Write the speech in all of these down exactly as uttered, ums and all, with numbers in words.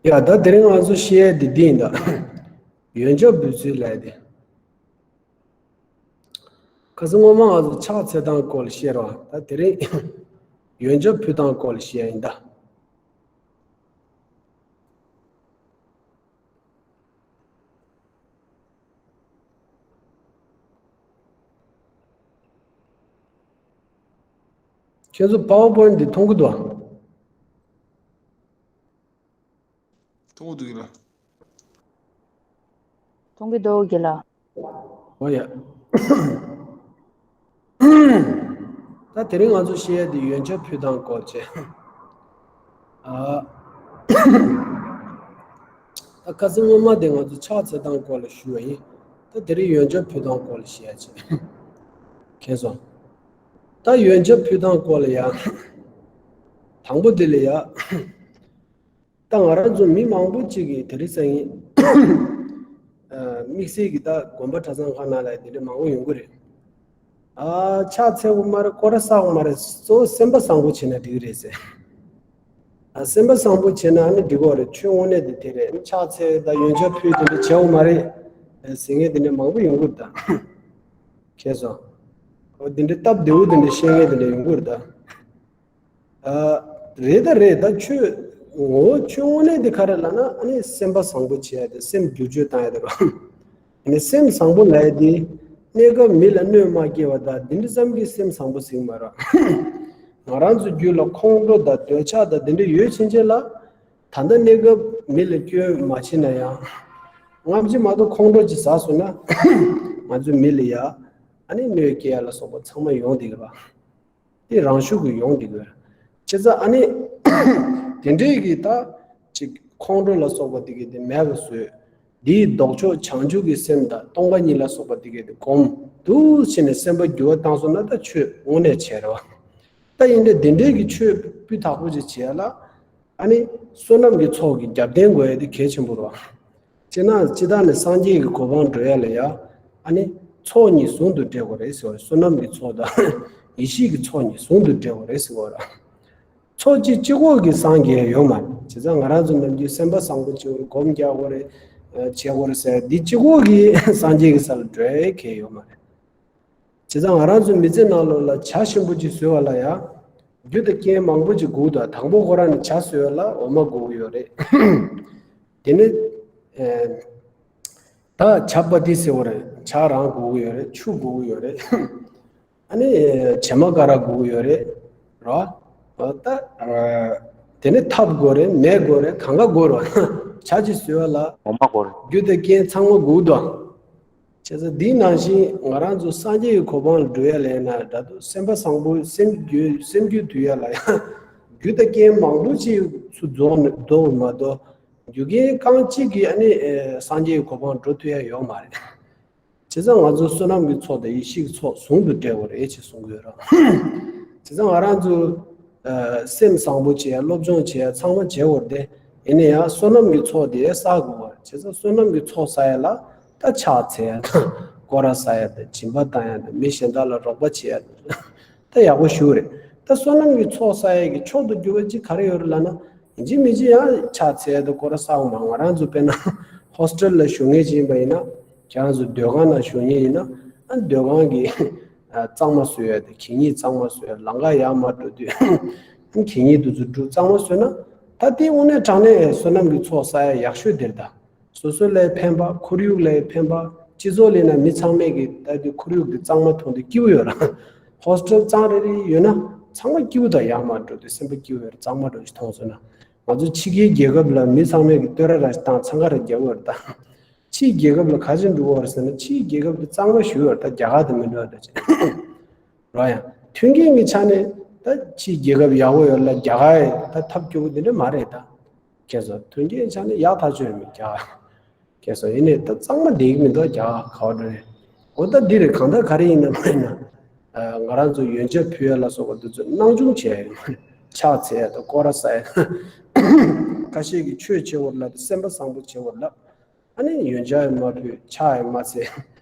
ཡ་ད་དེ་རིང་ང་ཚོ་བཤད་ཡ་དེ་འདི་ཡིན་ད། ཡོན་ཆབ་འབུལ་ཚུལ་ལབ་ཡ་དེ། ཁ་སང་སྔོན་མ་ང་ཚོ་ཕྱག་འཚལ་སྟངས་སྐོར་ལ་བཤད་རོགས། ད་དེ་རིང་ཡོན་ཆབ་ཕུལ་སྟངས་སྐོར་ལ་བཤད་ཡ་ཡིན་ད། ཁྱེད་ཚོ་PowerPoint འདི་མཐོང་གི་འདུག་ཨ། མཐོང་གི་འདུག་གི་ལ། མཐོང་གི་འདུག་གི་ལ། ཨོ་ཡ། ད་དེ་རིང་ང་ཚོ་བཤད་ཡ་དེ་ཡོན་ཆབ་ཕུལ་སྟངས་སྐོར་བྱས། ཨ། ད་ཁ་སང་སྔོན་མ་དེ་ང་ཚོ་ཕྱག་འཚལ་སྟངས་སྐོར་ལ་ཞུ་བ་ཡིན། ད་དེ་རིང་ཡོན་ཆབ་ཕུལ་སྟངས་སྐོར་ལ་བཤད་ཡ་བྱས། མཁྱེན་སོང་། ད་ཡོན་ཆབ་ཕུལ་སྟངས་སྐོར་ལ་ཡ། དང་པོ་དེ་ལ་ཡ། ད་ང་རང་ཚོ་མི་མང་པོ་ཅིག་གིས་དེ་རིང་སང་ཉིན་དམིགས་བསལ་གྱི་ད་དགོན་པ་གྲྭ་ཚང་ཁག་ནང་ལ་དེ་འདྲ་མང་པོ་ཡོང་གི་རེད། ཨ། ཕྱག་འཚལ་དགོས་མ་རེད། སྐོར་ར་བསག་དགོས་མ་རེད། གཙོ་བོ་སེམས་པ་བཟང་པོ་བྱས་ན་འགྲིག་གི་རེད་ཟེར། ཨ། སེམས་པ་བཟང་པོ་བྱས་ན་ཨ་ནི་འགྲིག་གི་རེད། ཆོས་དངོས་གནས་དེ་དེ་རེད། ཕྱག་འཚལ་དང་ཡོན་ཆབ་ཕུལ་དེ་འདྲ་བྱེད་དགོས་མ་རེད་ཟེར་མཁན་དེ་འདྲ་མང་པོ་ཡོང་གི་རེད་ད། མཁྱེན་སོང་། འོ་དེ་འདྲ་སྟབས་བདེ་བོ་དེ་འདྲ་བཤད་མཁན་དེ་འདྲ་ཡོང་གི་རེད་ད། ཨ། རེད་ད་རེད་ད། ཆོས་ངོ་བོ་ཆོས་དངོས་གནས་དེ་ག་རེ་ལབ་ན་ཨ་ནི་སེམས་པ་བཟང་པོ་བྱེད་ཡ་དེ། སེམས་བསྒྱུར་བཅོས་བཏང་ཡ་དེ་རེད། ཨ་ནི་སེམས་བཟང་པོ་ལབ་ཡ་དེ་གནས་སྐབས་མི་ལ་གནོད་མ་སྐྱེལ་བ་དང་དེ་འདྲ་ཙམ་གྱིས་སེམས་བཟང་པོ་ཟེར་གྱི་མ་རེད། ང་རང་ཚོ་རྒྱུད་ལ་ཁོང་ཁྲོ་དང་འདོད་ཆགས་དང་དེ་འདྲ་ཡོད་ཕྱིན་ཆད་ལ། ད་ལྟ་གནས་སྐབས་མི་ལ་སྐྱོན་མ་བྱས་ན་ཡང་། སྔ་ཕྱི་མ་གཏོགས་ཁོང་ཁྲོ་ཅིག་ཟ་སོང་ན་ང་ཚོ་མི་ལ་ཡ་ཨ་ནི་གནོད་སྐྱེལ་ཡ་ལ་སོགས་པ་ཚང་མ་ཡོང་བསྡད་ཀྱི་རེད། དེ་རང་ཤུགས་ཀྱིས་ཡོང་བསྡད་ཀྱི་ཡོད་རེད། བྱས་ཙང་ཨ་ནི་དེ་འདྲའི་གི་ད་ཅིག་ཁོང་ཁྲོ་ལ་སོགས་པ་དེ་གི་དེ་མེད་པ་བཟོས། དེའི་ལྡོག་ཕྱོགས་བྱང་ཆུབ་ཀྱི་སེམས་དང་སྟོང་པ་ཉིད་ལ་སོགས་པ་དེ་གི་དེ་སྒོམ་འདུག་བྱས་ནས་སེམས་པ་འགྱུར་བ་བཏང་སོང་ན་ད་ཆོས་དངོས་གནས་བྱས་རེད་བ། ད་ཡིན་འདྲ་དེ་འདྲའི་གི་ཆོས་སྤུས་དག་པོ་ཅིག་བྱས་ལ། ཨ་ནི་བསོད་ནམས་ཀྱི་ཚོགས་ཀྱི་རྒྱབ་རྟེན་དགོས་ཡ་དེ་གལ་ཆེན་པོ་རེད་བ། སྤྱིར་ན་སྤྱིར་བཏང་ནས་སངས་རྒྱས་ཀྱི་གོ་འཕང་འགྲོ་ཡ་ལ་ཡ། ཨ་ནི་ཚོགས་གཉིས་ཟུང་དུ་འབྲེལ་དགོས་རེད་ཟེར་བ་རེད། བསོད་ནམས་ཀྱི་ཚོགས་དང་ཡེ་ཤེས་ཀྱི་ཚོགས་གཉིས་ཟུང་དུ་འབྲེལ་དགོས་རེད་ཟེར་བ་རེད། ཚོགས་གཅིག་གཅིག་པོ་གིས་སངས་རྒྱས་ཡ་ཡོད་མ་རེད། བྱས་ཙང་ང་རང་ཚོ་ནམ་རྒྱུན་སེམས་པ་བཟང་པོ་བྱེད་དགོས་རེད། སྒོམ་རྒྱག་དགོས་རེད། བྱེད་དགོས་རེད་ཟེར་འདི་གཅིག་པོ་གིས་སངས་རྒྱས་ཀྱི་ས་ལ་འགྲོ་ཡ་གལ་ཡོད་མ་རེད། བྱས་ཙང་ང་རང་ཚོའི་མི་ཚེ་ནང་ལོགས་ལ་བྱ་ཞིམ་པོ་ཅིག་བཟོས་པ་ལ་ཡང་རྒྱུ་དང་རྐྱེན་མང་པོ་ཅིག་དགོས་འདུག་དང་པོ་ཁོ་རང་ནི་བྱ་བཟོས་པ་ལ་འོ་མ་དགོས་ཀྱི་ཡོད་རེད། དེ་ནི། ཨེ། ད་བྱ་པ་ཏི་ཟེར་བ་རེད། བྱ་རང་དགོས་ཀྱི་ཡོད་རེད། ཆུ་དགོས་ཀྱི་ཡོད་རེད། ཨ་ནི་བྱེ་མ་ཀ་ར་དགོས་ཀྱི་ཡོད་རེད། རོ། ད། དེ་ནི་ཐབ་དགོས་རེད། མེ་དགོས་རེད། གང་ག་དགོས་རེད། བྱ་ཅིག་བཟོས་པ་ལ་འོ་མ་དགོས་རེད། རྒྱུ་དང་རྐྱེན་ཚང་མ་དགོས་འདུག་བྱས་ཙང་འདིའི་ནང་བཞིན་ང་རང་ཚོ་སངས་རྒྱས་ཀྱི་གོ་འཕང་ལ་འགྲོ་ཡ་ལས་ན་འདྲ་འདུག་སེམས་པ་བཟང་པོ་སེམས་རྒྱུད་སེམས་རྒྱུད་དུལ་ཡ་ལ་ཡང་རྒྱུ་དང་རྐྱེན་མང་པོ་ཅིག་ཚུར་རྫོགས་ནས་རྫོགས་མ་གཏོགས་རྒྱུ་རྐྱེན་རྐང་གཅིག་གིས་ཨ་ནི་སངས་རྒྱས་ཀྱི་གོ་འཕང་འགྲོ་ཐུབ་ཡ་ཡོད་མ་རེད། བྱས་ཙང་ང་ཚོ་བསོད་ནམས་ཀྱི་ཚོགས་དང་ཡེ་ཤེས་ཀྱི་ཚོགས་ཟུང་དུ་འབྲེལ་བ་རེད་ཅེས་གསུང་གི་ཡོད་རེད། བྱས་ཙང་ང་རང་ཚོ་སེམས་བཟང་པོ་བྱེད་ཡ་སློབ་སྦྱོང་བྱེད་ཡ་ཚང་མ་བྱེད་དགོས་རེད་དེ། ཡིན་ན་ཡང་བསོད་ནམས་ཀྱི་ཚོགས་དེ་བསགས་དགོས་པ་རེད། བྱས་ཙང་བསོད་ནམས་ཀྱི་ཚོགས་བསགས་ཡ་ལ་ད་ཕྱག་འཚལ་ཡ་དང་སྐོར་ར་བསགས་ཡ་དང་སྦྱིན་པ་བཏང་ཡ་དང་མི་གཞན་དག་ལ་རོགས་པ་བྱེད་ཡ་དང་། ད་ཡག་པོ་ཞུ་རེད། ད་བསོད་ནམས་ཀྱི་ཚོགས་བསགས་ཡས་ཀྱི་མཆོག་ཏུ་གྱུར་པ་གཅིག་ག་རེ་ཡོད་རེད་ལབ་ན། ཡིན་གཅིག་མིན་གཅིག་ཡང་ཕྱག་འཚལ་ཡས་དང་སྐོར་ར་བསགས་དགོས་མ། ང་རང་ཚོ་དཔེར་ན་ཧོ་སི་ཊེལ་ལ་བཞུགས་མཁན་ཅིག་ཡིན་པ་ཡིན་ན། ཁྱེད་རང་ཚོ་སྡོད་ཁང་ནང་བཞུགས་མཁན་ཡིན་ན། ཨ་སྡོད་ཁང་གི་གཙང་མ་བཟོ་ཡས་དང་གད་སྙིགས་གཙང་མ་བཟོ་ཡས། ལམ་ཁ་ཡར་མར་འགྲོ་དུས་གད་སྙིགས་དེ་ཚོ་སྒྲུག་གཙང་མ་བཟོས་ན། ད་དེ་དངོས་གནས་དྲང་གནས་བསོད་ནམས་ཀྱི་ཚོགས་བསགས་ཡས་ཡག་ཤོས་དེ་རེད་ད། སོ་སོ་ལ་ཕན་པ། ཁོར་ཡུག་ལ་ཕན་པ། སྤྱི་ཚོགས་ལ་ན་མི་ཚང་མས་ཀྱི་ད་དེ་ཁོར་ཡུག་དེ་གཙང་མ་མཐོང་དུས་སྐྱིད་པོ་ཡོད་ར། ཧོ་སི་ཊེལ་གཙང་རེ་རེ་ཡོད་ན་ཚང་མ་སྐྱིད་པོ་དང་ཡར་མར་འགྲོ་དུས་སེམས་པ་སྐྱིད་པོ་ཡོད་ར། གཙང་མ་འདྲ་ཞིག་མཐོང་སོང་ན། ང་ཚོ་ཕྱི་རྒྱལ་རྒྱལ་ཁབ་ལ་མི་ཚང་མས་ཀྱི་བསྟོད་ར་ར་ཞིག་བཏང་འཚང་ཁ་ར་རྒྱབ་ཡོད་ར་ད། ཕྱིའི་རྒྱལ་ཁབ་ལ་ག་ཅིག་འགྲོ་བ་རེད་ཟེར་ན། ཕྱིའི་རྒྱལ་ཁབ་དེ་གཙང་མ་ཞིག་ཡོད་ར། ད་རྒྱ་གར་དང་མི་འདྲ་བ་འདྲ་ཅིག་རོ། ཡང་མཐུན་རྐྱེན་གྱི་ཆ་ནས་ད་ཕྱིའི་རྒྱལ་ཁབ་ཡག་པོ་ཡོད་ལ་རྒྱ་གར་ད་ཐབས་སྐྱོ་པོ་དེ་འདྲ་མ་རེད་ད། ཁྱེད་ཚོ་མཐུན་རྐྱེན་ཆ་ནས་ཡག་ཐག་ཆོད་མི་རྒྱ། ཁྱེད་ཚོ་ཡིན་ནས་ད་གཙང་མ་བསྡད་ཀྱི་མི་འདུག་རྒྱ་གར་ག་བ་འགྲོ་ནས། འོ་ད་འདི་རེད། གང་ལྟར་ག་རེ་ཡིན་ན་མ་ཡིན་ན། ང་རང་ཚོ་ཡོན་ཆབ་ཕུལ་ཡ་ལ་སོགས་པ་འདི་ཚོ་སྣང་ཆུང་བྱས་ཡོད། ཕྱག་འཚལ་ཡ་དང་སྐོར་ར་བསགས་ཡ། ཁ་ཤས་ཀྱིས་ཆོས་བྱེད་དགོས་ལབ་དང་སེམས་པ་བཟང་པོ་བྱེད་དགོས་ལབ། ཨ་ནི་ཡོན་ཆབ་ཡང་མ་ཕུལ། ཕྱག་ཡང་མ་འཚལ།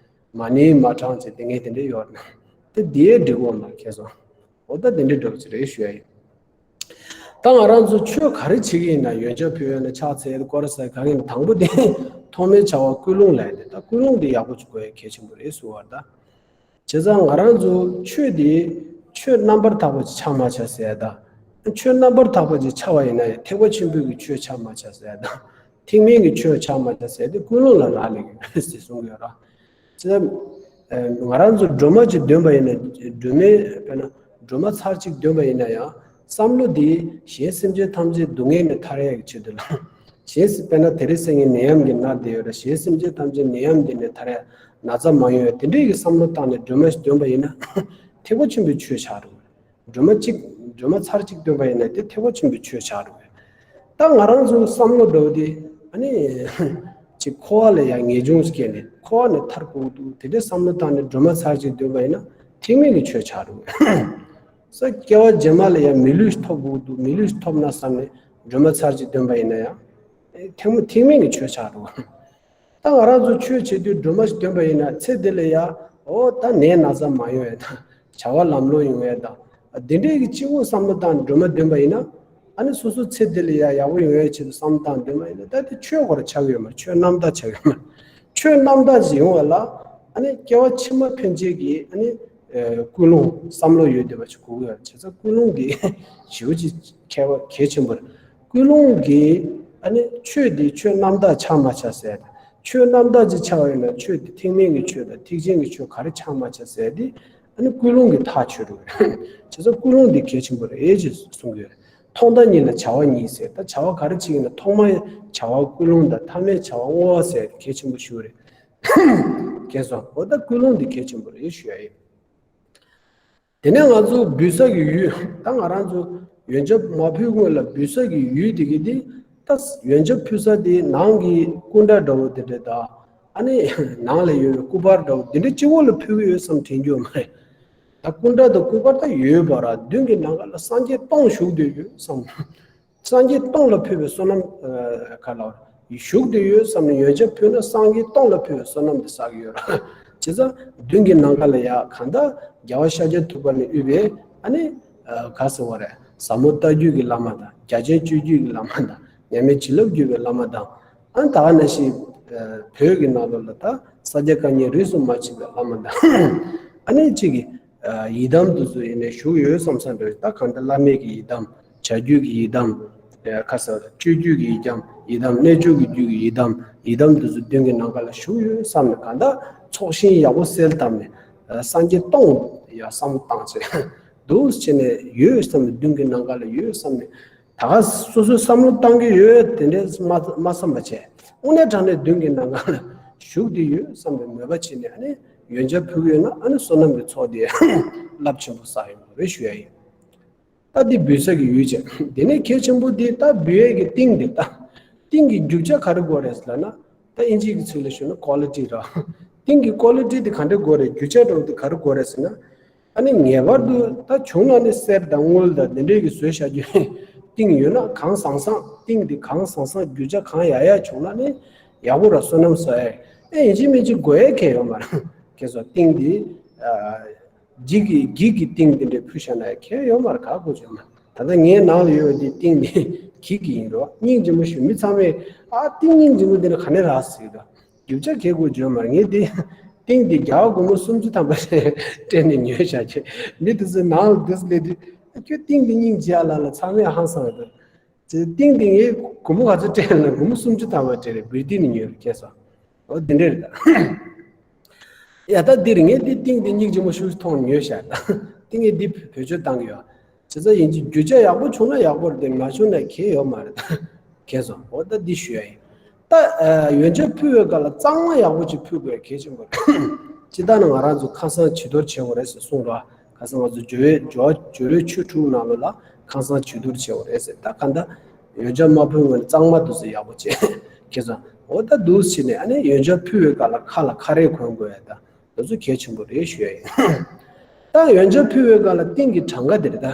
མ་ཎི་མ་བགྲངས་བྱས་དེ་ངས་དེ་འདྲ་ཡོད་ན། དེ་འདིའི་འགྲིག་གོ་མ་ཁྱེད་སོང་། འོ་ད་དེ་འདྲ་འགྲོ་གི་རེད་ཞུ་ཡ་ཡིན། ད་ང་རང་ཚོ་ཆོས་ག་རེ་བྱེད་ཀྱི་ཡིན་ན། ཡོན་ཆབ་ཕུལ་ཡོད་ན་ཕྱག་འཚལ་སྐོར་ཟེར་ག་གིན་དང་པོ་དེ་ཐོག་མའི་བྱ་བ་ཀུན་སློང་ལ་ཡིན་ཏེ། ད་ཀུན་སློང་དེ་ཡག་པོ་ཅིག་དགོས་ཡ་གལ་ཆེན་པོ་རེད་ཟེར་བ་ད། བྱས་ཙང་ང་རང་ཚོ་ཆོས་དེ་ཆོས་རྣམ་པར་དག་པ་ཅིག་ཆགས་མ་ཆགས་ཟེར་ཡ་ད། ཆོས་རྣམ་པར་དག་པ་ཅིག་ཆགས་པ་ཡིན་ན་ཡང་ཐེག་པ་ཆེན་པོའི་གི་ཆོས་ཆགས་མ་ཆགས་ཟེར་ཡ་ད། ཐེག་དམན་གྱི་ཆོས་ཆགས་མ་ཆགས་ཟེར་དེ་ཀུན་སློང་ལ་རག་ལས་ཀྱི་རེད་ཟེར་གསུང་གི་ཡོད་ར། ཙི། ང་རང་ཚོ་སྒྲོལ་མ་ཅིག་འདོན་པ་ཡིན་ན། སྒྲོལ་མའི་དཔེར་ན་སྒྲོལ་མ་ཚར་གཅིག་འདོན་པ་ཡིན་ན་ཡང་བསམ་བློ་འདི་གཞན་སེམས་ཅན་ཐམས་ཅད་སྡུག་བསྔལ་ནས་ཐར་ཡག་གི་ཆེད་དུ་ལ། གཞན་སེ་དཔེར་ན་དེ་རིང་སང་ཉིན་ནད་ཡམས་ཀྱིས་མནར་བསྡད་ཡོད་ར། གཞན་སེམས་ཅན་ཐམས་ཅད་ནད་ཡམས་འདི་ནས་ཐར་ཡག་ན་ཚ་མ་ཡོང་ཡག་དེ་འདྲའི་གི་བསམ་བློ་བཏང་ནས་སྒྲོལ་མ་ཞིག་འདོན་པ་ཡིན་ན་ཐེག་པ་ཆེན་པོའི་ཆོས་ཆགས་འགྲོ་གི་རེད། སྒྲོལ་མ་གཅིག་སྒྲོལ་མ་ཚར་གཅིག་འདོན་པ་ཡིན་ན་དེ་ཐེག་པ་ཆེན་པོའི་ཆོས་ཆགས་འགྲོ་གི་རེད། ད་ང་རང་ཚོའི་བསམ་བློ་འདྲ་བོ་དེ་ཨ་ནི་ཅིག་འཁོར་བ་ལ་ཡང་ངེས་འབྱུང་སྐྱེས་ནས་འཁོར་བ་ནས་ཐར་དགོས་འདུག་དེ་འདྲའི་བསམ་བློ་བཏང་ནས་སྒྲོལ་མ་ཚར་གཅིག་འདོན་པ་ཡིན་ན་ཐེག་དམན་གྱི་ཆོས་ཆགས་འགྲོ་གི་རེད། ས་སྐྱེ་བ་རྗེས་མ་ལ་ཡང་མི་ལུས་ཐོབ་དགོས་འདུག་མི་ལུས་ཐོབ་ན་བསམ་ནས་སྒྲོལ་མ་ཚར་གཅིག་འདོན་པ་ཡིན་ན་ཡང་ཐེག་མ་ཐེག་དམན་གྱི་ཆོས་ཆགས་འགྲོ་གི་རེད། ད་ང་རང་ཚོ་ཆོས་བྱེད་དུས་སྒྲོལ་མ་ཞིག་འདོན་པ་ཡིན་ན་ཚེ་འདི་ལ་ཡ་འོ་ད་ནད་ན་ཚ་མ་ཡོང་ཡ་དང་བྱ་བ་ལམ་ལྷོང་ཡོང་ཡ་དང་འདི་འདྲའི་གི་སྤྱི་བོ་བསམ་བློ་བཏང་སྒྲོལ་མ་འདོན་པ་ཡིན་ན། ཨ་ནི་སོ་སོ་ཚེ་འདི་ལ་ཡ་ཡག་པོ་ཡོང་ཡ་ཆེད་དུ་བསམ་བློ་བཏང་འདོན་པ་ཡིན་ན་ད་དེ་ཆོས་སྐོར་ཆགས་ཡོད་མ་རེད། ཆོས་རྣམ་དག་ཆགས་ཡོད་མ་རེད། ཆོས་རྣམ་དག་ཅིག་ཡོང་བ་ལ་ཨ་ནི་སྐྱེ་བ་ཕྱི་མ་ཕན་ཆད་ཀྱི་ཨ་ནི་ཀུན་སློང་བསམ་བློ་ཡོད་བསྡད་པ་ཞིག་དགོས་ཀྱི་ཡོད་རེད། བྱས་ཙང་ཀུན་སློང་འདི་ཞེ་པོ་ཅིག་ཁྱད་པར་གལ་ཆེན་པོ་རེད། ཀུན་སློང་གིས་ཨ་ནི་ཆོས་འདི་ཆོས་རྣམ་དག་ཆགས་མ་ཆགས་ཟེར། ཆོས་རྣམ་དག་ཅིག་ཆགས་པ་ཡིན་ན་ཆོས་འདི་ཐེག་དམན་གྱི་ཆོས་དང་ཐེག་ཆེན་གྱི་ཆོས་ག་རེ་ཆགས་མ་ཆགས་ཟེར་འདི་ཨ་ནི་ཀུན་སློང་གིས་ཐག་ཆོད་འགྲོ་གི་རེད། བྱས་ཙང་ཀུན་སློང་འདི་གལ་ཆེན་པོ་རེད་ཅེས་གསུང་གི་ཡོད་རེད། ཐོག་མཐའ་གཉིས་ལ་བྱ་བ་གཉིས་ཟེར། ད་བྱ་བ་ག་རེ་བྱེད་ཀྱི་ཡིན་ན་ཐོག་མའི་བྱ་བ་ཀུན་སློང་དང་མཐའ་མའི་བྱ་བ་བསྔོ་བ་ཟེར་གལ་ཆེན་པོ་ཞིག་རེད། མཁྱེན་སོང་། འོ་ད་ཀུན་སློང་འདི་གལ་ཆེན་པོ་རེད་ཞུ་ཡ་ཡིན། དེ་ནས་ང་ཚོ་འབུལ་ས་ཀྱི་ཡུལ། ད་ང་རང་ཚོ་ཡོན་ཆབ་མ་ཕུལ་སྔོན་ལ་འབུལ་ས་ཀྱི་ཡུལ་དེ་གི་དེ། ད་ཡོན་ཆབ་ཕུལ་ས་དེ་ནང་གི་སྐུ་འདྲ་འདྲ་བོ་དེ་འདྲ་དང་། ཨ་ནི་ནང་ལ་ཡོད་པའི་སྐུ་པར་འདྲ་བོ་དེ་འདྲ་སྤྱི་བོ་ལ་ཕུལ་གི་ཡོད་བསམ་དྲན་རྒྱུ་ཡོད་མ་རེད། ད་སྐུ་འདྲ་དང་སྐུ་པར་ད་ཡོད་པ་ར། མདུན་གྱི་ནམ་མཁའ་ལ་སངས་རྒྱས་སྟོང་བཞུགས་བསྡད་ཡོད་བསམ། སངས་རྒྱས་སྟོང་ལ་ཕུལ་བའི་བསོད་ནམས་ཨ་ག་ལ་བཞུགས་བསྡད་ཡོད་བསམ་ནས་ཡོན་ཆབ་ཕུལ་ན་སངས་རྒྱས་སྟོང་ལ་ཕུལ་བའི་བསོད་ནམས་དེ་བསགས་ཀྱི་ཡོད་རེད། བྱས་ཙང་མདུན་གྱི་ནམ་མཁའ་ལ་ཡ་གང་ལྟར་རྒྱལ་བ་ཤཱཀྱ་ཐུབ་པ་ནས་དབུས་པའི་ཨ་ནི་ཨ་ག་ཟེར་བ་རེད། ཟབ་མོ་ལྟ་བརྒྱུད་ཀྱི་བླ་མ་དང་། རྒྱ་ཆེན་སྤྱོད་བརྒྱུད་ཀྱི་བླ་མ་དང་། ཉམས་མེད་བྱིན་རླབས་བརྒྱུད་པའི་བླ་མ་དང་། ཨ་ནི་ད་ག་ནང་བཞིན་ཨ་བོད་ཀྱི་ནང་ལོགས་ལ་ད་ས་སྐྱ་བཀའ་རྙིང་རིས་སུ་མ་ཆད་པའི་བླ་མ་དང་། ཨ་ནི་གཅིག་གིས་ཡི་དམ་དེ་ཚོ་ཡིན་ནའི་བཞུགས་ཡོད་བསམ་བསམ་འདྲ། ད་གང་ལྟར་བླ་མེད་ཀྱི་ཡི་དམ། བྱ་རྒྱུད་ཀྱི་ཡི་དམ། ཁ་ས་སྤྱོད་རྒྱུད་ཀྱི་ཡི་དམ། ཡི་དམ་རྣལ་འབྱོར་གྱི་རྒྱུད་ཀྱི་ཡི་དམ། ཡི་དམ་དེ་ཚོ་མདུན་གྱི་ནམ་མཁའ་ལ་བཞུགས་ཡོད་བསམ་ནས་གང་ལྟར་ཚོགས་ཞིང་ཡག་པོ་གསལ་བཏབ་ནས་སངས་རྒྱས་སྟོང་ཡ་བསམ་བློ་བཏང་བྱས་འདུག་བྱས་ནས་ཡོད་བསམ་ནས་མདུན་གྱི་ནམ་མཁའ་ལ་ཡོད་བསམ་ནས། ད་ག་སོ་སོའི་བསམ་བློ་བཏང་གི་ཡོད་དེ་འདྲས་མ་མ་བསམ་པ་བྱས། དངོས་གནས་དྲང་གནས་མདུན་གྱི་ནམ་མཁའ་ལ་བཞུགས་བསྡད་ཡོད་བསམ་པའི་མོས་པ་བྱས་ནས་ཨ་ནི་ཡོན་ཆབ་ཕུལ་གྱི་ཡོད་ན་ཨ་ནི་བསོད་ནམས་ཀྱི་ཚོགས་དེ་རླབས་ཆེན་པོ་བསགས་ཡོང་གི་རེད་ཞུ་ཡ་ཡིན། ད་འདི་འབུལ་ས་ཀྱི་ཡུལ་བྱས། དེ་ནས་གལ་ཆེན་པོ་འདི་ད་འབུལ་ཡས་ཀྱི་ཏིང་འདི། ད་ཏིང་གི་རྒྱུ་ཆ་ག་རེ་དགོས་རེད་ཟེར་ལབ་ན། ད་ཨིན་ཇིའི་གི་ཚིག་ལ་ཞུ་ན་ཀོ་ལི་ཊི་ར། ཏིང་གི་ཀོ་ལི་ཊི་འདི་ག་འདྲ་དགོས་རེད། རྒྱུ་ཆ་འདྲ་བོ་འདི་ག་རེ་དགོས་རེད་ཟེར་ན། ཨ་ནི་ངེས་པར་དུ་ད་བྱུང་ན་ནི་གསེར་དང་དངུལ་དང་འདི་འདྲའི་གི་བཟོས་བཞག་རྒྱུ་ཏིང་ཡོད་ན་གང་བཟང་བཟང་། ཏིང་འདི་གང་བཟང་བཟང་རྒྱུ་ཆ་གང་ཡག་ཡག་བྱུང་ན་ནི་ཡག་པོ་ར་བསོད་ནམས་བསགས་ཡས། ཨེ་ཡིན་གཅིག་མིན་གཅིག་དགོས་ཡས་གལ་ཡོད་མ་རེད། ཁྱེད་ཚོ་ཏིང་འདི་ཨ་འགྱིག་གི་འགྱིག་གི་ཏིང་འདི་འདྲའི་ཕུལ་བཞག་ན་ཡང་གལ་ཡོད་མ་རེད། ག་དགོས་བྱུང་ན། ད་ལྟ་ངའི་ནང་ལ་ཡོད་པ་འདི་ཏིང་འདི་འགྱིག་གི་ཡིན་རོ། སྙིང་རྗེ་མོ་ཞུ། མི་ཚང་མས་ཨ་ཏིང་སྙིང་རྗེ་མོ་འདི་ནི་ག་ནས་རག་ཟེར་གི་འདུག་རྒྱུ་ཆ་གལ་དགོས་བརྗོད་མ་རེད། ངས་འདི་ཏིང་འདི་རྒྱ་གར་སྒོར་མོ་སུམ་ཅུ་ཐམ་པ་ཞིག་སྤྲད་ནས་ཉོས་བཞག་ཅེས། མི་དེ་ཚོའི་ནང་ལ་འདུག་སླེབས་དུས་ཁྱོད་ཏིང་འདི་སྙིང་རྗེ་ཨ་ལ་ལ་ཚང་མས་ཧང་སང་བ་འདུག་ཅེས། ཏིང་འདི་ངས་སྒོར་མོ་ག་ཚོད་སྤྲད་ལ་སྒོར་མོ་སུམ་ཅུ་ཐམ་པ་སྤྲད་རེད། བིར་ཏི་ནས་ཉོས་རེད། ཁྱེད་ཚོ། འོ་འདི་འདྲ་རེད་ད། ཡ་ད་འདིར་ངས་འདི་ཏིང་འདི་སྙིང་རྗེ་མོ་ཞིག་མཐོང་ཉོས་བཞག་ད། ཏིང་ངས་འདི་བེད་སྤྱོད་བཏང་གི་ཡོད། བྱས་ཙང་ཡིན་གཅིག་རྒྱུ་ཆ་ཡག་པོ་བྱུང་ན་ཡག་པོ་རེད་དེ། མ་བྱུང་ན་གལ་ཡོད་མ་རེད་ད། ཁྱེད་ཚོ། འོ་ད་འདི་ཞུ་ཡ་ཡིན། ད་ཨ་ཡོན་ཆབ་ཕུལ་བའི་སྐབས་ལ་གཙང་མ་ཡག་པོ་ཅིག་ཕུལ་དགོས་གལ་ཆེན་པོ་རེད། སྤྱིར་བཏང་ནི་ང་རང་ཚོ་ཁ་སང་བྱི་དོར་བྱེད་དགོས་རེད་ཟེར་གསུངས་རོགས། ཁ་སང་ང་ཚོ་ཇོ་བོའི་ཇོ་བོ་ཇོ་རུའི་ཆོས་དྲུག་ནང་ལོགས་ལ་ཁ་སང་བྱི་དོར་བྱེད་དགོས་རེད་ཟེར། ད་ག་འདྲ་ཡོན་ཆབ་མ་ཕུལ་སྔོན་ནས་གཙང་མ་འདུག་ཟེར་ཡག་པོ་བྱས། ཁྱེད་ཚོ། འོ་ད་འདུག་བྱས་ནས་ཨ་ནི་ཡོན་ཆབ་ཕུལ་བའི་སྐབས་ལ་ཁ་ལ་ཁ་རས་གོན་དགོས་ཡ་ད། དེ་ཚོ་གལ་ཆེན་པོ་རེད་ཞུ་ཡ་ཡིན། ད་ཡོན་ཆབ་ཕུལ་བའི་སྐབས་ལ་ཏིང་གི་གྲངས་ཀ་དེ་རེད་ད།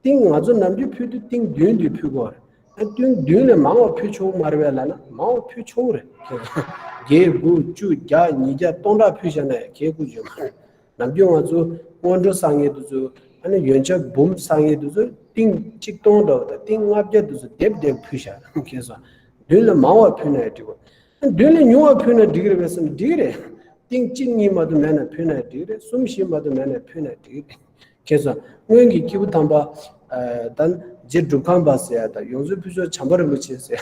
ཏིང་ང་ཚོ་ནམ་རྒྱུན་ཕུལ་དུས་ཏིང་བདུན་དེ་ཕུལ་དགོས་རེད། ཨ་ཏིང་བདུན་ལས་མང་བ་ཕུལ་ཆོག་མ་རེད་པས་ལབ་ན་མང་བ་ཕུལ་ཆོག་རེད། བརྒྱད་དགུ་བཅུ་བརྒྱ་ཉིས་བརྒྱ་སྟོང་ཕྲག་ཕུལ་བཞག་ན་ཡང་གལ་དགོས་བརྗོད་མ་རེད། ནམ་རྒྱུན་ང་ཚོ་སྔོན་འགྲོ་བསགས་མཁན་དེ་ཚོ་ ཨ་ནི་ཡོན་ཆབ་འབུམ་བསགས་མཁན་དེ་ཚོ་ཏིང་གཅིག་སྟོང་འདྲ་བོ་དང་ཏིང་ལྔ་བརྒྱ་དེ་ཚོ་སྡེབ་སྡེབ་ཕུལ་བཞག་མཁན་སོང་། བདུན་ལས་མང་བ་ཕུལ་ན་ཡང་འགྲིག་གོ། ཨ་བདུན་ལས་ཉུང་བ་ཕུལ་ན་འགྲིག་གི་རེད་པས་ཟེར་ན་འགྲིག་གི་རེད། ཏིང་གཅིག་གཉིས་མ་གཏོགས་མེད་ན་ཕུལ་ན་ཡང་འགྲིག་གི་རེད། གསུམ་བཞི་མ་གཏོགས་མེད་ན་ཕུལ་ན་ཡང་འགྲིག་གི་རེད། མཁྱེན་སོང་། སྔོན་གྱི་སྐྱེས་བུ་དམ་པ། ཨ་ད་རྗེ་སྒྲུབ་ཁང་པ་ཟེར་ཡ་དང་ཡོངས་འཛིན་ཕུན་ཚོགས་བྱམས་པ་རིན་པོ་ཆེ་ཟེར།